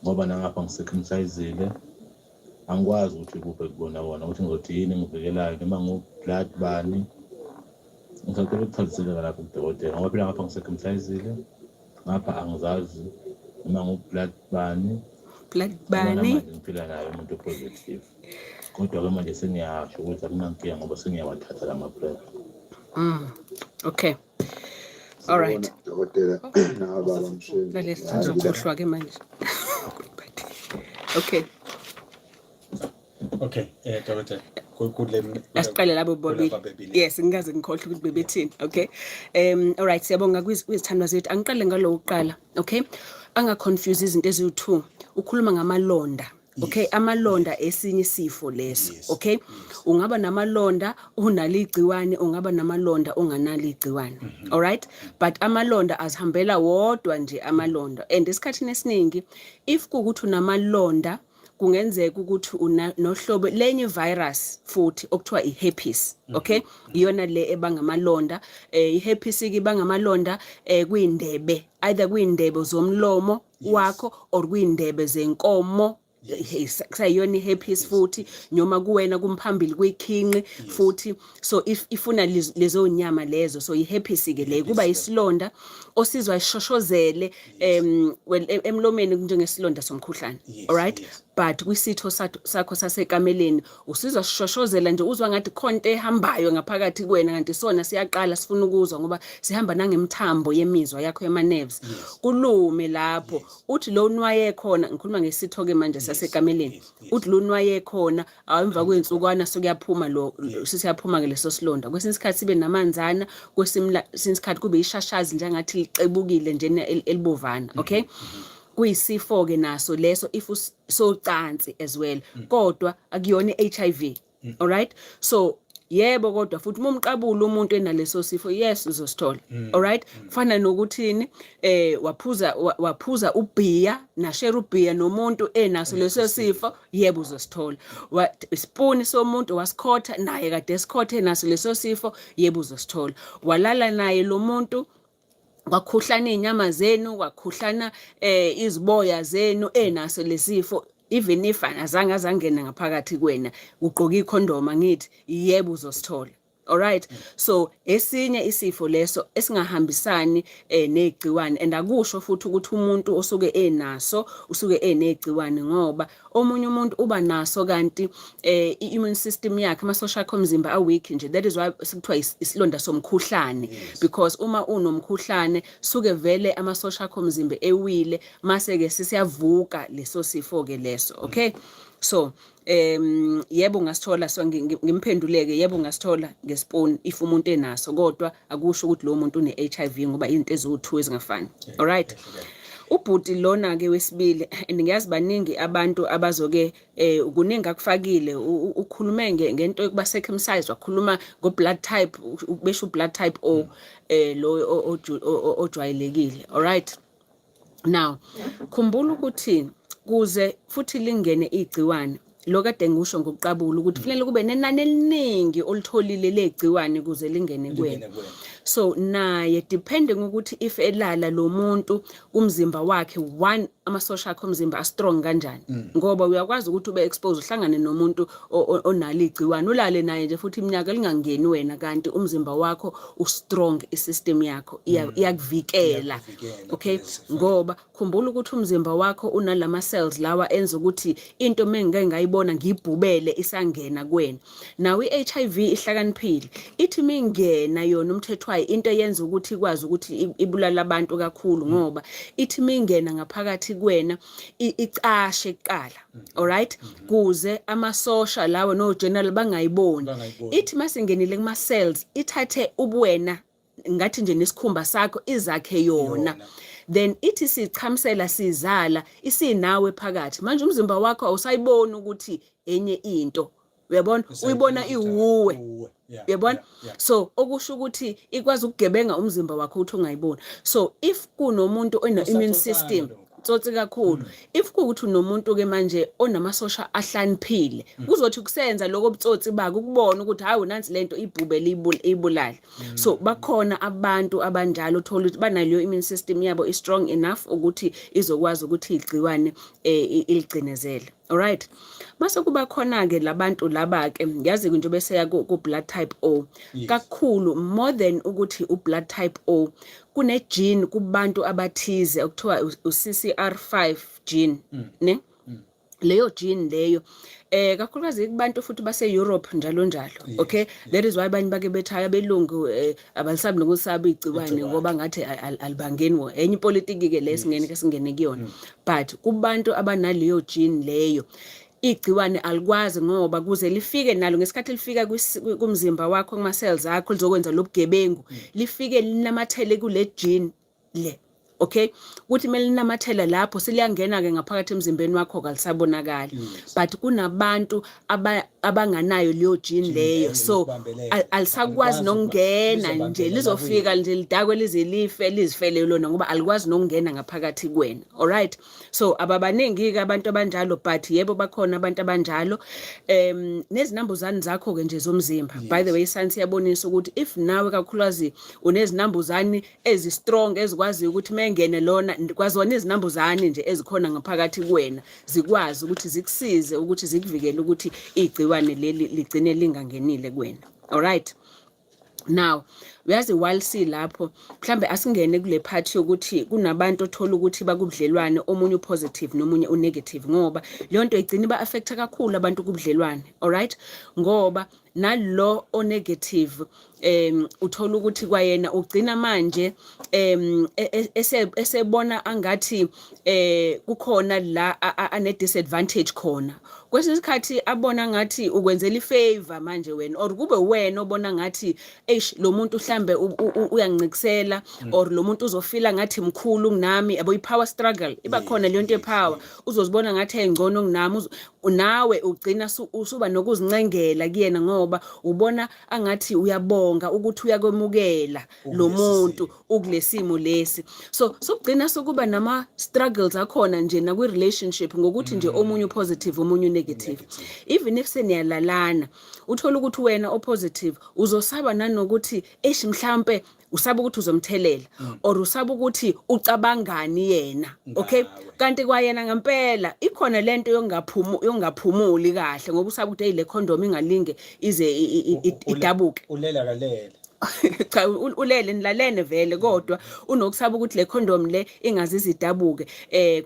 Speaker 10: ngoba nangapha ngi-circumcisile angikwazi ukuthi kuphe kubona wona ukuthi ngizothi yini engivikelayo noma ngu-blood bani. Ngisacela ukuchaziseleka lapho kudokotela ngoba phela ngapha ngi-circumcisile ngapha angizazi noma ngu-blood bani.
Speaker 4: Blood
Speaker 10: Ngoba
Speaker 4: bani?
Speaker 10: Namanje ngiphila naye umuntu o-positive kodwa-ke manje sengiyasho ukuthi akunankinga ngoba sengiyawathatha lama-PrEP.
Speaker 4: Okay, all right.
Speaker 11: Sawubona dokotela nawe baba Mshengu.
Speaker 4: Lalela,
Speaker 11: Hayi la
Speaker 4: ngizokhohlwa ke manje. Okay.
Speaker 1: Okay, dokotela, kule
Speaker 4: Asiqale labo bobabili.
Speaker 1: Kulaba bebili.
Speaker 4: Yes, ngikaze ngikhohlwe ukuthi bebethini. Okay, all right, siyabonga kwizithandwa zethu. Angiqale ngalo uqala, okay? Anga-confuse izinto eziwu-two. Ukhuluma ngamalonda, okay? Amalonda esinye isifo leso. Okay, ungaba namalonda unalo igciwane, ungaba namalonda unganalo igciwane, all right? But amalonda azihambela wodwa nje amalonda, and esikhathini esiningi if kuwukuthi unamalonda kungenzeka ukuthi una nohlobo lenye virus futhi okuthiwa i-herpes, okay? Iyona le ebanga amalonda. I-herpes ke ibanga amalonda kwindebe, either kwindebe zomlomo wakho or kwindebe zenkomo. Kusayiyona i-herpes futhi noma kuwena kumphambili kwikhinqi futhi. So if ifuna lezo nyama lezo, so i-herpes ke le kuba isilonda osizwa isishoshozele well, emlomeni njengesilonda somkhuhlane, alright? But kwisitho sakho sasekameleni usizwa sishoshozela nje, uzwa ngathi khona into ehambayo ngaphakathi kuwena, kanti sona siyaqala sifuna ukuzwa ngoba sihamba nangemthambo yemizwa yakho yama-nerves, kulume lapho. Uthi lo nwaye khona, ngikhuluma ngesitho ke manje sasekameleni, uthi lo nwaye khona emva kwey'nsukwana sekuyaphuma lo, sesiyaphuma ke leso silonda. Kwesinye isikhathi sibe namanzana, kwesinye isikhathi kube ishashazi njengathi licebukile nje elibovana, okay? Kuyisifo-ke naso leso if socansi as well, kodwa akuyona i-HIV, alright? So yebo, kodwa futhi uma umqabula umuntu enaleso sifo, yes, uzosithola, alright? Kufana nokuthini, waphuza ubhiya, nashare ubhiya nomuntu enaso leso sifo, yebo, uzosithola. Isipuni somuntu wasikhotha naye kade esikhothe naso leso sifo, yebo, uzosithola. Walala naye lo muntu, kwakhuhlana iy'nyama zenu, kwakhuhlana iziboya zenu enaso lesifo, even if azange azangena ngaphakathi kuwena, ugqoke ikhondom angithi, yebo, uzosithola, alright? So esinye isifo leso esingahambisani negciwane, and akusho futhi ukuthi umuntu osuke enaso usuke enegciwane, ngoba omunye umuntu uba naso kanti i-immune system yakhe, amasosha akhe omzimba a-weak nje. That is why sekuthiwa isilonda somkhuhlane, because uma unomkhuhlane suke vele amasosha akho omzimba ewile, mase ke sisiyavuka leso sifo ke leso, okay? So yebo, ungasithola. So ngimphenduleke, yebo, ungasithola ngespoon if umuntu enaso, kodwa akusho ukuthi lo muntu une-HIV, ngoba izinto eziwu-two ezingafani, alright? Ubhuti lona ke wesibili, and ngiyazi baningi abantu abazoke kuningi akufakile. Ukhulume ngento yokuba circumcised, wakhuluma ngo blood type, besho blood type O, lo ojwayelekile, alright? Now khumbula ukuthi kuze futhi lingene igciwane lo kade ngisho ngokuqabula ukuthi kufanele kube nenani eliningi olitholile legciwane kuze lingene kuwena.
Speaker 1: Lingene kuwena.
Speaker 4: So naye, depending ukuthi if elala lo muntu kumzimba wakhe, one, amasosha akhe omzimba a-strong kanjani, ngoba uyakwazi ukuthi ube expose, uhlangane nomuntu onalo igciwane, ulale naye nje futhi iminyaka, lingangeni wena, kanti umzimba wakho u-strong, i-system yakho iyakuvikela.
Speaker 1: Iyakuvikela
Speaker 4: okay?
Speaker 1: kulesi sifo.
Speaker 4: Ngoba khumbula ukuthi umzimba wakho unalama cells lawa enza ukuthi into mengike ngayibona ngiyibhubele isangena kuwena. Nawo i-HIV ihlakaniphile, ithi mingena yona umthetho wayo. why into eyenza ukuthi ikwazi ukuthi ibulala abantu kakhulu, ngoba ithi mingena ngaphakathi kuwena icashe kuqala, alright, kuze amasosha lawo no general bangayiboni. Ithi masingenile kuma cells ithathe ubuwena, ngathi nje nesikhumba sakho, izakhe yona, then ithi sichamisela sizala isinawe phakathi. Manje umzimba wakho awusayiboni ukuthi enye into, uyabona, uyibona iwuwe, uyabona. So okusho ukuthi ikwazi ukugebenga umzimba wakho ukuthi ungayiboni. So if kunomuntu one immune system, tsotsi kakhulu. If kuwukuthi unomuntu ke manje onamasosha ahlaniphile, kuzothi kusenza lokho butsotsi bakhe ukubona ukuthi hayi, nansi lento, ibhube ibulale. So bakhona abantu abanjalo, uthola ukuthi banaleyo immune system yabo i strong enough ukuthi izokwazi ukuthi igciwane iligcinezele. Alright, mase kuba khona ke labantu laba ke, ngiyazi nje bese ku blood type O kakhulu, more than ukuthi u blood type O, kune gene kubantu abathize okuthiwa u CCR5 gene, ne leyo gene leyo kakhulukazi kubantu futhi base Europe njalo njalo. Okay, that is why abanye bake bethaya abelungu abalisabi nokusaba igciwane, ngoba ngathi alibangeni. Enye ipolitiki ke lesingene ke singene kuyona, but kubantu abanaleyo gene leyo, igciwane alikwazi, ngoba kuze lifike nalo ngesikhathi lifika kumzimba wakho, kuma cells akho, lizokwenza lobugebengu, lifike linamathele kule gene le. Okay, kuthi kumele linamathela lapho, seliyangena ke ngaphakathi emzimbeni wakho, kalisabonakali. But kunabantu abanganayo leyo gene leyo, so alisakwazi nokungena nje, lizofika nje lidakwe lize life, lizifele lona, ngoba alikwazi nokungena ngaphakathi kuwena. Alright, so ababaningi ke abantu abanjalo, but yebo, bakhona abantu abanjalo. Nezinambuzane zakho ke nje zomzimba, by the way, science iyabonisa ukuthi if nawe kakhulukazi unezinambuzane ezi strong ezikwaziyo ukuthi mengene lona, kwazona izinambuzane nje ezikhona ngaphakathi kuwena zikwazi ukuthi zikusize, ukuthi zikuvikele ukuthi igciwane leli ligcine lingangenile kuwena. Alright, now uyazi, while silapho, mhlambe asingene kule part yokuthi kunabantu othola ukuthi bakubudlelwane, omunye upositive nomunye unegative, ngoba leyo nto igcina iba affecta kakhulu abantu kubudlelwane. Alright, ngoba nalo onegative uthola ukuthi kwayena ugcina manje esebona angathi kukhona la ane disadvantage khona. Kwesinye isikhathi abona ngathi ukwenzela ifavor manje wena, or kube wena obona ngathi eish, lo muntu mhlambe uyangincikisela, or lo muntu uzofila ngathi mkhulu kunami, yabo, i-power struggle iba khona leyo nto ye-power. Uzozibona ngathi engcono kunami, nawe ugcina usuba nokuzincengela kuyena, ngoba ubona angathi uyabonga ukuthi uyakwemukela lo muntu ukulesimo lesi. So sokugcina sokuba nama struggles akhona nje nakwi relationship, ngokuthi nje omunye upositive, omunye unegative. Even if seniyalalana, uthola ukuthi wena opositive uzosaba nanokuthi eish, mhlambe usaba ukuthi uzomthelela, or usaba ukuthi ucabangani yena. Okay, kanti kwayena ngempela ikhona lento yongaphumuli kahle, ngoba usaba ukuthi hey, le condom ingalinge ize idabuke.
Speaker 1: Ulela kalele.
Speaker 4: Cha, ulele, nilalene vele, kodwa unokusaba ukuthi le condom le ingazize idabuke,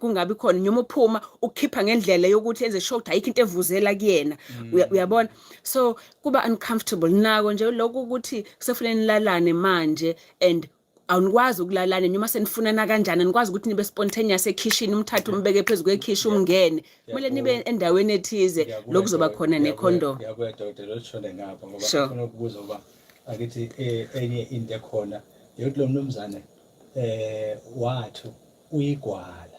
Speaker 4: kungabi khona noma uphuma ukukhipha ngendlela yokuthi enze sure ukuthi ayikho into evuzela kuyena. Uyabona, so kuba uncomfortable nako nje lokhu ukuthi kusefanele nilalane manje, and awunikwazi ukulalana noma senifunana kanjani, anikwazi ukuthi nibe spontaneous ekhishini, umthathe umbeke phezu kwekhishi, umngene. Kumele nibe endaweni ethize lokuzoba khona necondom.
Speaker 1: Ngiyakuya, dokotela, olishone ngapha, ngoba ngifuna ukubuza uba akithi enye into ekhona yokuthi lo mnumzane wathi uyigwala.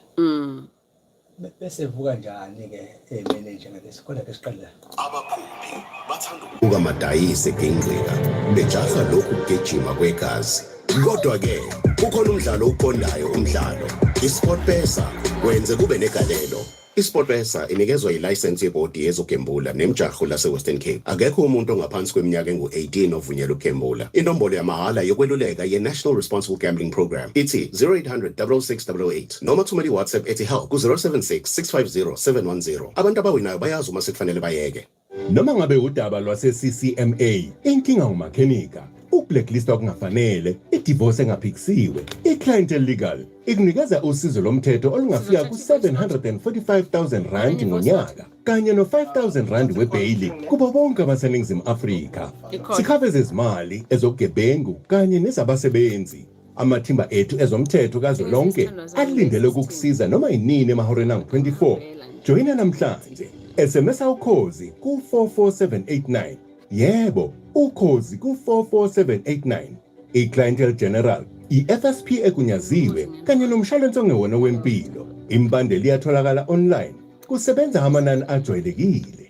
Speaker 1: Bese vuka njani ke emene njengalesi? Kodwa ke siqale la.
Speaker 8: Abaphuphi bathanda
Speaker 2: ukubuka amadayisi egingqika bejaha lokhu kugijima kwegazi. Kodwa-ke kukhona umdlalo owuqondayo, umdlalo iSportPesa wenze kube negalelo. ISportPesa inikezwa ilayisensi yebhodi yezokugembula nemjaho lase-Western Cape. Akekho umuntu ongaphansi kweminyaka engu-18 ovunyelwe ukugembula. Inombolo yamahhala yokweluleka ye-National Responsible Gambling Program ithi 0800 006 008, noma thumela i-WhatsApp ethi help ku-076 650 710. Abantu abawinayo bayazi uma sekufanele bayeke. Noma ngabe udaba lwase-CCMA, inkinga umakhenika. Ukublacklistwa okungafanele, idivorce engaphikisiwe, i-Clientele Legal ikunikeza usizo lomthetho olungafika ku-R745 000 ngonyaka kanye no-R5 000 webheyili kubo bonke abaseNingizimu Afrika. Sikhava ezezimali, ezobugebengu kanye nezabasebenzi. Amathimba ethu ezomthetho kazwelonke alindele ukukusiza noma yinini emahoreni angu-24. Joyina namhlanje. SMS ukhozi ku-44789. Yebo, ukhozi ku-44789. I-Clientele General, i-FSP egunyaziwe kanye nomshwalense ongewona wempilo. Imbandela iyatholakala online. Kusebenza amanani ajwayelekile.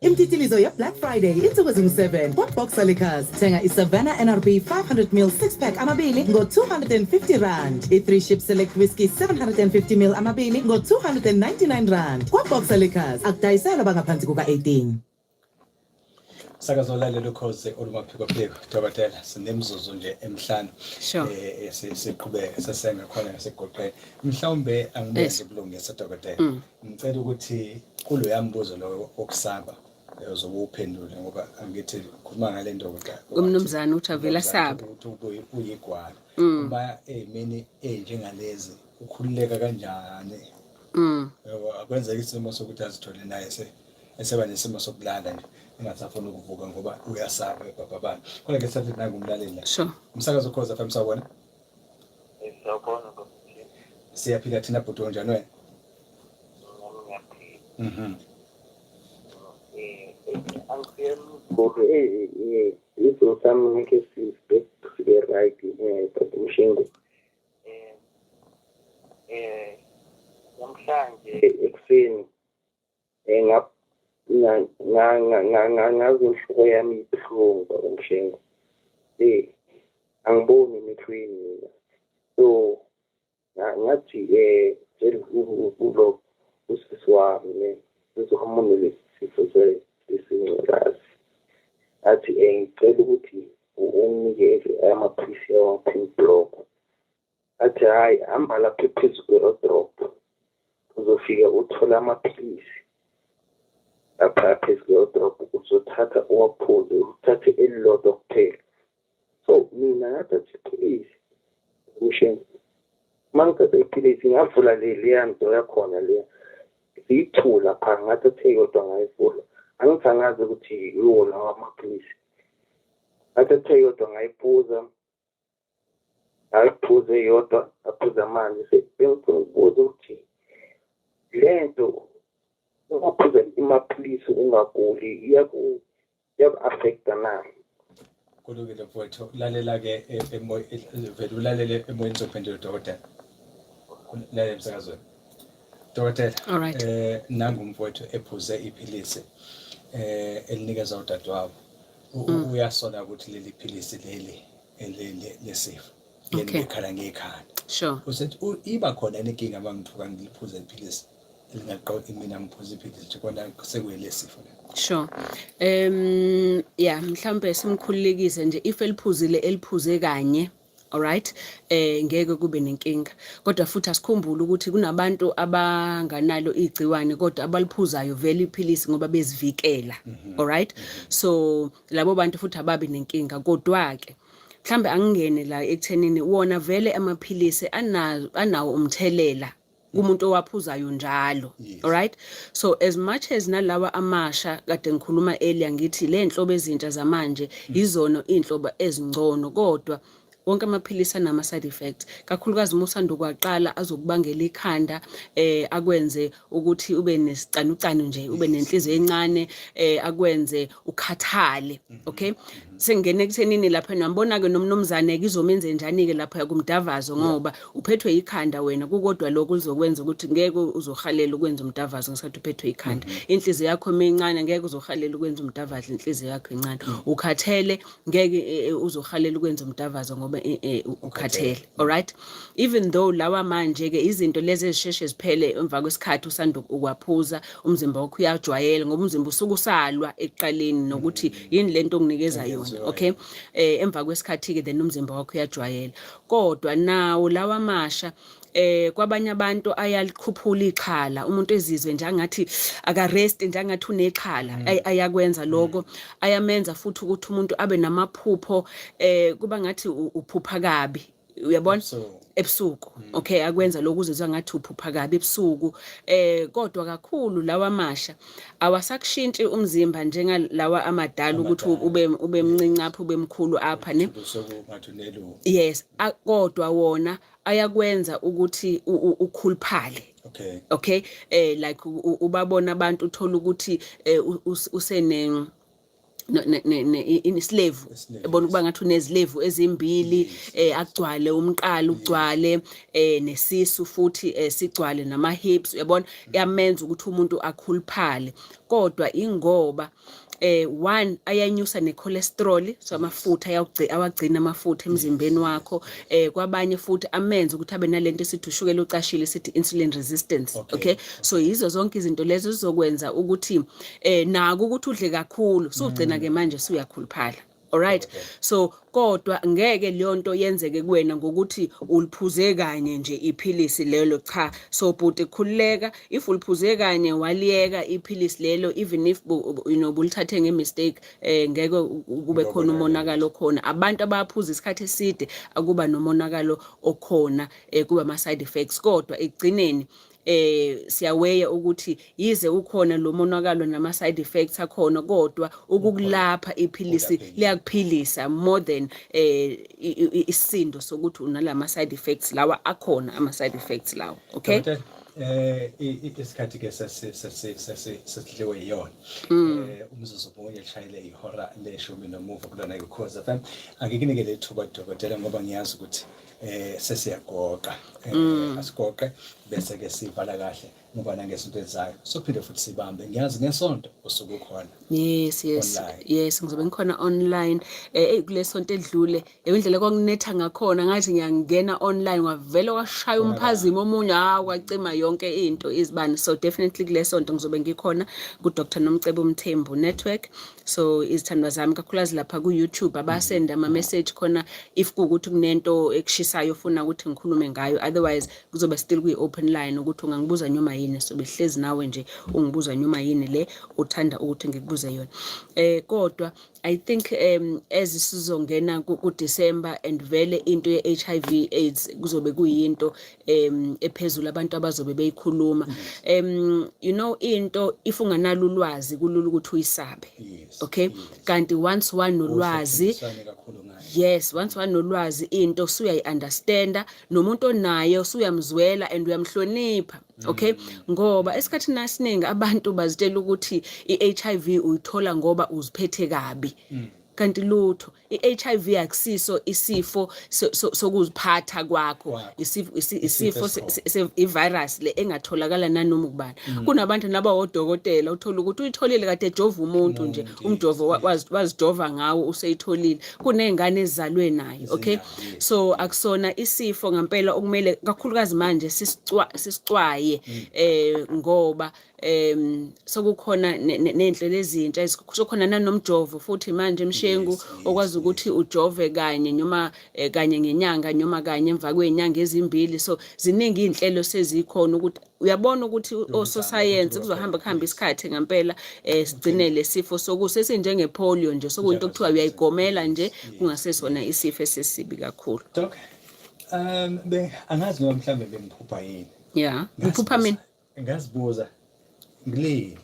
Speaker 3: Imtitilizo ye-Black Friday insuku ezingu-7 kwa-Boxer Liquors. Thenga i-Savanna NRB 500 ml 6-pack amabili ngo-R250. I-3 Ship Select Whisky 750 ml amabili ngo-R299. Kwa-Boxer Liquors akudayiselwa bangaphansi kuka-18.
Speaker 1: Sakazolalela Ukhozi olumaphikophiko. Dokotela, sinemzuzu nje emihlanu. Siqhubeke sesengakhona ngasegoqeni. Mhlawumbe angibenze ubulungisa, dokotela. Ngicela ukuthi kuloya mbuzo lo wokusaba uzobe uphendule, ngoba angithi khuluma ngale ndoda.
Speaker 4: Umnumzane uthi avele asabe.
Speaker 1: Ukuthi uyigwala. Uma ey'meni ey'njengalezi ukhululeka kanjani? Yabo, akwenzeka isimo sokuthi azithole naye eseba nesimo sokulala nje, engasafuni ukuvuka ngoba uyasaba ebhabhabana. Khona ke sathi nangu umlaleli la. Umsakazo Ukhozi FM, sawubona.
Speaker 12: Sawubona, Nkosi.
Speaker 1: Siyaphila thina bhuti, unjani wena?
Speaker 12: Nami ngiyaphila.
Speaker 6: Angifike isimo sami ngeke sibe sibe right, Dr. Mshengu. Namhlanje ekuseni ngazwa inhloko yami ibuhlungu, Baba Mshengu. Angiboni emehlweni mina. So ngathi tshela ulo usisi wami ne uzohamuna lesi sifo sengculazi. Athi ngicela ukuthi unginikeze amaphilisi awa-pink block. Athi hhayi, hamba lapha phezu kwe-wardrobe, uzofika uthole amaphilisi lapha phezu kwe-wardrobe, uzothatha uwaphuze, uthathe elilodwa kuphela. So mina ngathatha iphilisi mshini. Uma ngithatha iphilisi ngavula leya nto yakhona leya ziyi-two lapha, ngathatha eyodwa ngayivula. Angithi angazi ukuthi yiwo lawa amaphilisi. Ngathatha eyodwa ngayiphuza, ngayiphuza eyodwa, ngaphuza amanzi. Bengifuna ukubuza ukuthi le nto ukuphuza amaphilisi ungaguli iyaku-affect-a na?
Speaker 1: Kulungile mfowethu, lalela-ke vele ulalele emoyeni, sokuphendula dokotela. Lalela emsakazweni. Dokotela,
Speaker 4: Alright.
Speaker 1: Nangu umfowethu ephuze iphilisi elinikezwa udadewabo. Uyasola ukuthi leli philisi leli lesifo. Yena bekhala ngekhanda. Usethi iba khona inkinga uma ngithuka ngiliphuze iphilisi elingaqoki mina ngiphuza iphilisi nje kona sekuyilesifo le.
Speaker 4: Sure. Yeah, mhlambe simkhululekise nje if eliphuzile, eliphuze kanye. Alright, ngeke kube nenkinga. Kodwa futhi asikhumbule ukuthi kunabantu abanganalo igciwane kodwa abaliphuzayo vele iphilisi ngoba bezivikela. Alright? So labo bantu futhi ababi nenkinga, kodwa ke mhlambe angingene la ekuthenini wona vele amaphilisi anawo umthelela kumuntu owaphuzayo njalo. Alright, so as much as nalawa amasha kade ngikhuluma earlier, ngithi le nhlobo ezintsha zamanje izono inhlobo ezingcono, kodwa wonke amaphilisi anama side effects, kakhulukazi uma usanda ukwaqala azokubangela ikhanda, akwenze ukuthi ube nesicanucanu nje, ube nenhliziyo encane, akwenze ukhathale. Okay, sengene ekuthenini lapha nambona ke nomnumzane ke izomenze njani ke lapha kumdavazo, ngoba uphethwe ikhanda wena kukodwa, lokho kuzokwenza ukuthi ngeke uzohalela ukwenza umdavazo ngesikhathi uphethwe ikhanda. Inhliziyo yakho emincane, ngeke uzohalela ukwenza umdavazo inhliziyo yakho encane. Ukhathele, ngeke uzohalela ukwenza umdavazo ngoba ukhathele. Alright, even though lawa manje ke izinto lezi ezisheshe ziphele emva kwesikhathi usanda ukwaphuza, umzimba wakho uyajwayela, ngoba umzimba usuke usalwa ekuqaleni nokuthi yini lento onginikeza yona. wona, okay? Emva kwesikhathi ke then umzimba wakho uyajwayela. Kodwa nawo lawa amasha kwabanye abantu ayalikhuphula ixhala, umuntu ezizwe nje angathi aka-rest, nje angathi unexhala. Ayakwenza lokho, ayamenza futhi ukuthi umuntu abe namaphupho, kuba ngathi uphupha kabi, uyabona, ebusuku. Okay, akwenza lokhu uzizwa ngathi uphupha kabi ebusuku. Kodwa kakhulu lawa amasha awasakushintshi umzimba njengalawa amadala, ukuthi ube mncinci apha, ube mkhulu apha, ne. Yes, kodwa wona ayakwenza ukuthi ukhuluphale. Okay, like ubabona abantu, uthola ukuthi usene isilevu, ebona ukuba ngathi unezilevu ezimbili, agcwale umqalo, ugcwale nesisu futhi, sigcwale nama hips, uyabona, yamenza ukuthi umuntu akhuluphale. Kodwa ingoba one, ayanyusa necholesterol, so amafutha awagcina amafutha emzimbeni wakho. Kwabanye futhi amenza ukuthi abe nalento esithi ushukela ucashile, sithi insulin resistance. Okay, so yizo zonke izinto lezo zizokwenza ukuthi nako ukuthi udle kakhulu, sugcina ke manje suyakhuluphala. Alright, so kodwa ngeke leyo nto yenzeke kuwena ngokuthi uliphuze kanye nje iphilisi lelo, cha. So bhuti, khululeka, if uliphuze kanye waliyeka iphilisi lelo, even if bulithathe nge-mistake, ngeke kube khona umonakalo khona. Abantu abaphuza isikhathi eside akuba nomonakalo okhona, kuba ama-side effects, kodwa ekugcineni siyaweya ukuthi yize ukhona lo monakalo nama side effects akhona, kodwa ukukulapha iphilisi liyakuphilisa more than isindo sokuthi unalama side effects lawa akhona, ama side effects lawa, okay?
Speaker 1: Dokotela, isikhathi ke sesidliwe yiyona. Umzuzu munye lishayele ihora leshumi nomuva kulona Ukhozi FM. Angikunike lethuba, dokotela, ngoba ngiyazi ukuthi sesiyagoqa. Asigoqe bese ke sivala kahle, ngoba nangesonto elizayo sophinde futhi sibambe. Ngiyazi ngesonto usuke ukhona.
Speaker 4: Yes.
Speaker 1: Online.
Speaker 4: Yes, ngizobe ngikhona online. Ey, kule sonto edlule, indlela kwakunetha ngakhona, ngathi ngiyangena online, wavele washaya umphazimo omunye, hawu, kwacima yonke into, izibani. So definitely kule sonto ngizobe ngikhona ku Dr Nomcebo Mthembu Network. So izithandwa zami, kakhulukazi lapha ku YouTube, abasend ama message khona if kuwukuthi kunento ekushisayo ufuna ukuthi ngikhulume ngayo. Otherwise kuzobe still kuyi open line ukuthi ungangibuza noma yini, sobe hlezi nawe nje ungibuza noma yini le uthanda ukuthi ngikubuze yona. Kodwa I think as sizongena ku December and vele into ye HIV AIDS kuzobe kuyinto ephezulu abantu abazobe beyikhuluma. Into if unganalo ulwazi kulula ukuthi uyisabe. Okay, kanti once wanolwazi,
Speaker 1: Ufundisane kakhulu ngayo.
Speaker 4: Yes, once wanolwazi into usuyayi-understanda, nomuntu onayo usuyamzwela and uyamhlonipha, okay, ngoba esikhathini esiningi abantu bazitshela ukuthi i-HIV uyithola ngoba uziphethe kabi, kanti lutho. I-HIV akusiso isifo sokuziphatha kwakho.
Speaker 1: Kwakho.
Speaker 4: Isifo i-virus le engatholakala nanoma ubani. Kunabantu nabawodokotela, uthola ukuthi uyitholile kade ejova umuntu nje,
Speaker 1: Umuntu,
Speaker 4: umjovo wazijova ngawo, useyitholile. Kuney'ngane ezizalwe nayo, okay? So akusona isifo ngempela okumele kakhulukazi manje sisicwaye, ngoba sokukhona ney'nhlelo ezintsha, sokhona nanomjovo futhi manje, Mshengu, okwazi ukuthi ujove kanye noma kanye ngenyanga noma kanye emva kwey'nyanga ezimbili. So ziningi iy'nhlelo sezikhona ukuthi uyabona ukuthi ososayensi kuzohamba kuhambe isikhathi ngempela, sigcine lesifo sokusesinjenge polio nje, sokuyinto okuthiwa uyayigomela nje, kungasesona isifo esesibi kakhulu.
Speaker 1: Doc, be angazi noma mhlambe bengiphupha yini.
Speaker 4: Yeah, ngiphupha mina.
Speaker 1: Ngazibuza ngilinde.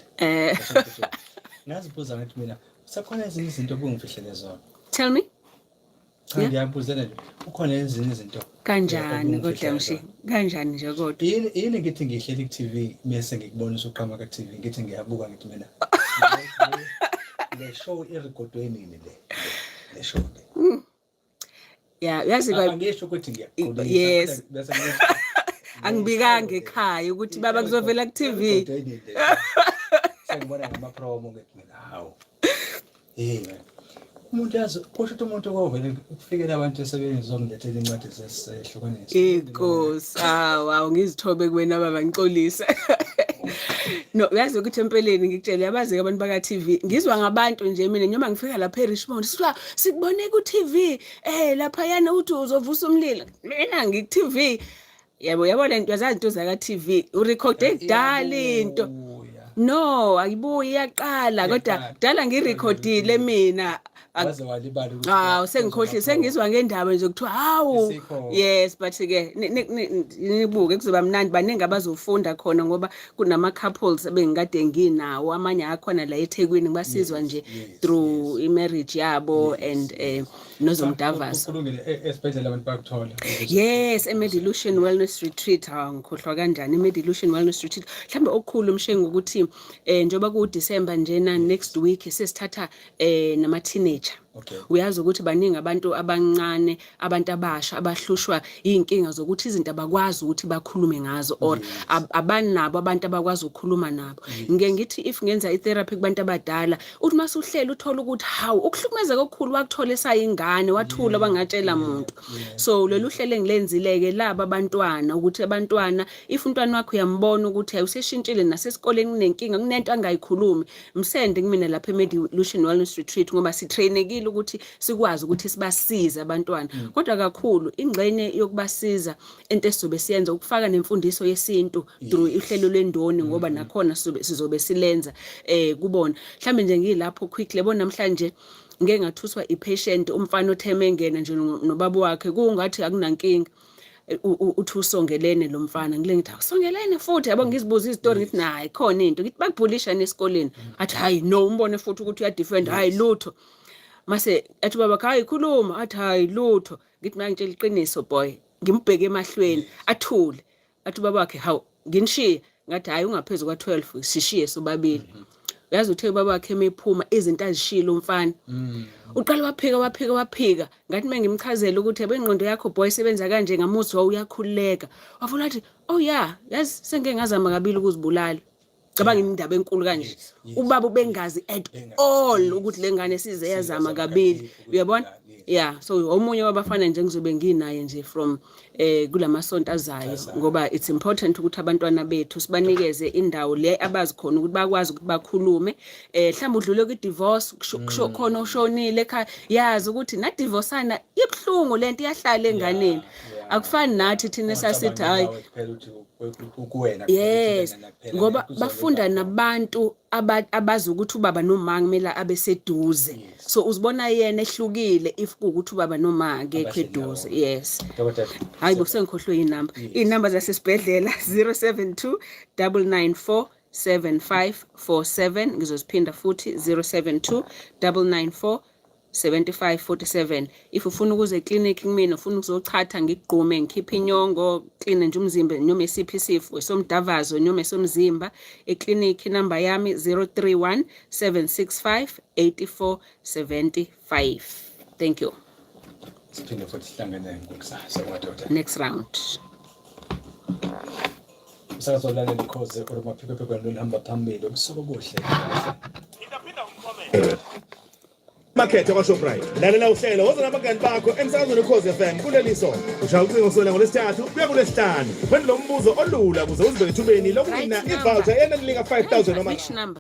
Speaker 1: Ngazibuza ngathi mina sekhona ezinye izinto obungifihlele zona.
Speaker 4: Tell me.
Speaker 1: Cha, ngiyabuzela nje. Kukhona ezinye izinto
Speaker 4: Kanjani kodwa,
Speaker 1: obungifihlele
Speaker 4: Mshi?
Speaker 1: zona.
Speaker 4: Kanjani nje kodwa?
Speaker 1: Yini ngithi ngihleli ku-TV bese ngikubonisa uqhamuka ku-TV, ngithi ngiyabuka, ngithi mina le show irekhodwe nini, le show le?
Speaker 4: Yeah, uyazi
Speaker 1: Angisho ukuthi ngiyakuxolisa, kodwa bese ngisho
Speaker 4: Angibikanga ekhaya ukuthi baba kuzovela ku-TV.
Speaker 1: Irekhodwe nini le show? Sengibona ngama-promo, ngithi mina hawu. Hey man. Umuntu yazi kusho ukuthi umuntu kovele kufikela abantu esebenzomlethela incwadi zesehlukaniso.
Speaker 4: Inkosi, awu awu, ngizithobe kuwena baba, ngixolise. No, uyazi ukuthi empeleni ngikutshele, yabazi abantu baka TV. Ngizwa ngabantu nje mina noma ngifika lapha eRichmond, sithiwa sikubone ku TV. Lapha yana uthi uzovusa umlilo. Mina ngiku TV. Yabo, yabo lento, yazazi into zaka TV. Urecorde kudala into.
Speaker 1: Iyabuya.
Speaker 4: No, ayibuyi, iyaqala kodwa
Speaker 1: Iyaqala.
Speaker 4: kudala ngirecordile mina.
Speaker 1: Waze walibala ukuthi
Speaker 4: Hawu, sengikhohlile, sengizwa ngendaba nje kuthiwa hawu.
Speaker 1: Isikhona.
Speaker 4: Yes, but ke nibuke, kuzoba mnandi, baningi abazofunda khona ngoba kunama couples ebengikade nginawo, amanye akhona la eThekwini, basizwa nje through i-marriage yabo and nozomdavazo.
Speaker 1: Kulungile, esibhedlela abantu bakuthola.
Speaker 4: Yes, eMedilution Wellness Retreat. Hawu, ngikhohlwa kanjani eMedilution Wellness Retreat. Mhlambe okukhulu mshengu ukuthi njengoba ku December njena, next week sesithatha nama teenager. Uyazi ukuthi baningi abantu abancane, abantu abasha abahlushwa inkinga zokuthi izinto abakwazi ukuthi bakhulume ngazo or abanabo abantu abakwazi ukukhuluma nabo. Ngike ngithi if ngenza i-therapy kubantu abadala, uthi masuhlela uthola ukuthi hawu, ukuhlukumezeka okukhulu wakuthola esayingane, wathula wangatshela muntu. So lolu hlelo engilenzile-ke laba abantwana, ukuthi abantwana, if umntwana wakho uyambona ukuthi hayi, useshintshile, nasesikoleni kunenkinga, kunento angayikhulumi, msende kumina lapha eMedilution Wellness Retreat, ngoba sitrainekile ukuthi sikwazi ukuthi sibasize abantwana. Kodwa kakhulu ingxenye yokubasiza, into esizobe siyenza ukufaka nemfundiso yesintu through uhlelo lwendoni, ngoba nakhona sizobe silenza kubona. Mhlambe nje ngilapho quickly, yabo, namhlanje ngeke ngathuswa i-patient, umfana otheme engena nje nobaba wakhe, kungathi akunankinga. Uthi usongelene lo mfana, ngile ngithi awusongelene futhi, yabo, ngizibuza izitori, ngithi nayi khona into, ngithi bakubhulisha esikoleni, athi hayi no, umbone futhi ukuthi uyadefend, hayi lutho. Mase athi baba, hayi khuluma, athi hayi lutho. Ngithi mina ngitshela iqiniso boy, ngimbheke emahlweni, athule, athi ubaba wakhe, hawu, nginishiye, ngathi hayi, ungaphezulu kwa-12, sishiye sobabili. Uyazi uthe ubaba wakhe emephuma, izinto azishilo umfana, uqala waphika, waphika, waphika. Ngathi uma ngimchazela ukuthi yabo, ingqondo yakho boy isebenza kanje, ngamuzwa uyakhululeka, wavula wathi, oh yeah, yazi sengike ngazama kabili ukuzibulala. Cabanga indaba enkulu kanje, ubaba ubengazi at all ukuthi le ngane size yazama kabili, uyabona? Yeah, so omunye wabafana nje ngizobe nginaye nje from kulamasonto azayo, ngoba it's important ukuthi abantwana bethu sibanikeze indawo le abazi khona ukuthi bakwazi ukuthi bakhulume. Mhlawumbe udlule kwi divorce, kusho khona ushonile ekhaya, yazi ukuthi na divorceana ibhlungu lento, iyahlala enganeni, akufani nathi thina sasithi hayi.
Speaker 1: Kuphela ukuthi kuwena.
Speaker 4: Yes, ngoba bafunda nabantu abazi ukuthi ubaba noma kumele abe seduze, so uzibona yena ehlukile if kuwukuthi ubaba noma akekho eduze, yes.
Speaker 1: Dokotela.
Speaker 4: Hayi bo, sengikhohlwe inamba, iy'namba zasesibhedlela, 072 994 7547. Ngizoziphinda futhi, 072 994 7547. If ufuna ukuza eklinikhi kumina, ufuna ukuzochatha, ngikugqume, ngikhiphe inyongo, clean nje umzimba, noma esiphi isifo esomdavazo noma esomzimba, eklinikhi inamba yami 031 765 8475. Thank you.
Speaker 1: Siphinde futhi sihlangene ngokusasa kwadoda.
Speaker 4: Next round.
Speaker 1: Umsakazo olalela Ukhozi olumaphikophikweni loluhamba phambili. Ubusuku obuhle.
Speaker 13: Makhetho kwaShoprite. Lalela uhlelo woza nabangani bakho emsakazweni Ukhozi FM kuleli sonto. Ushaya ucingo kusukela ngolwesithathu kuya kulwesihlanu. Uphendule umbuzo olula ukuze uzibeke ethubeni lokuwina
Speaker 4: Right number.
Speaker 13: i-voucher yenani lika 5000 noma
Speaker 4: Which number?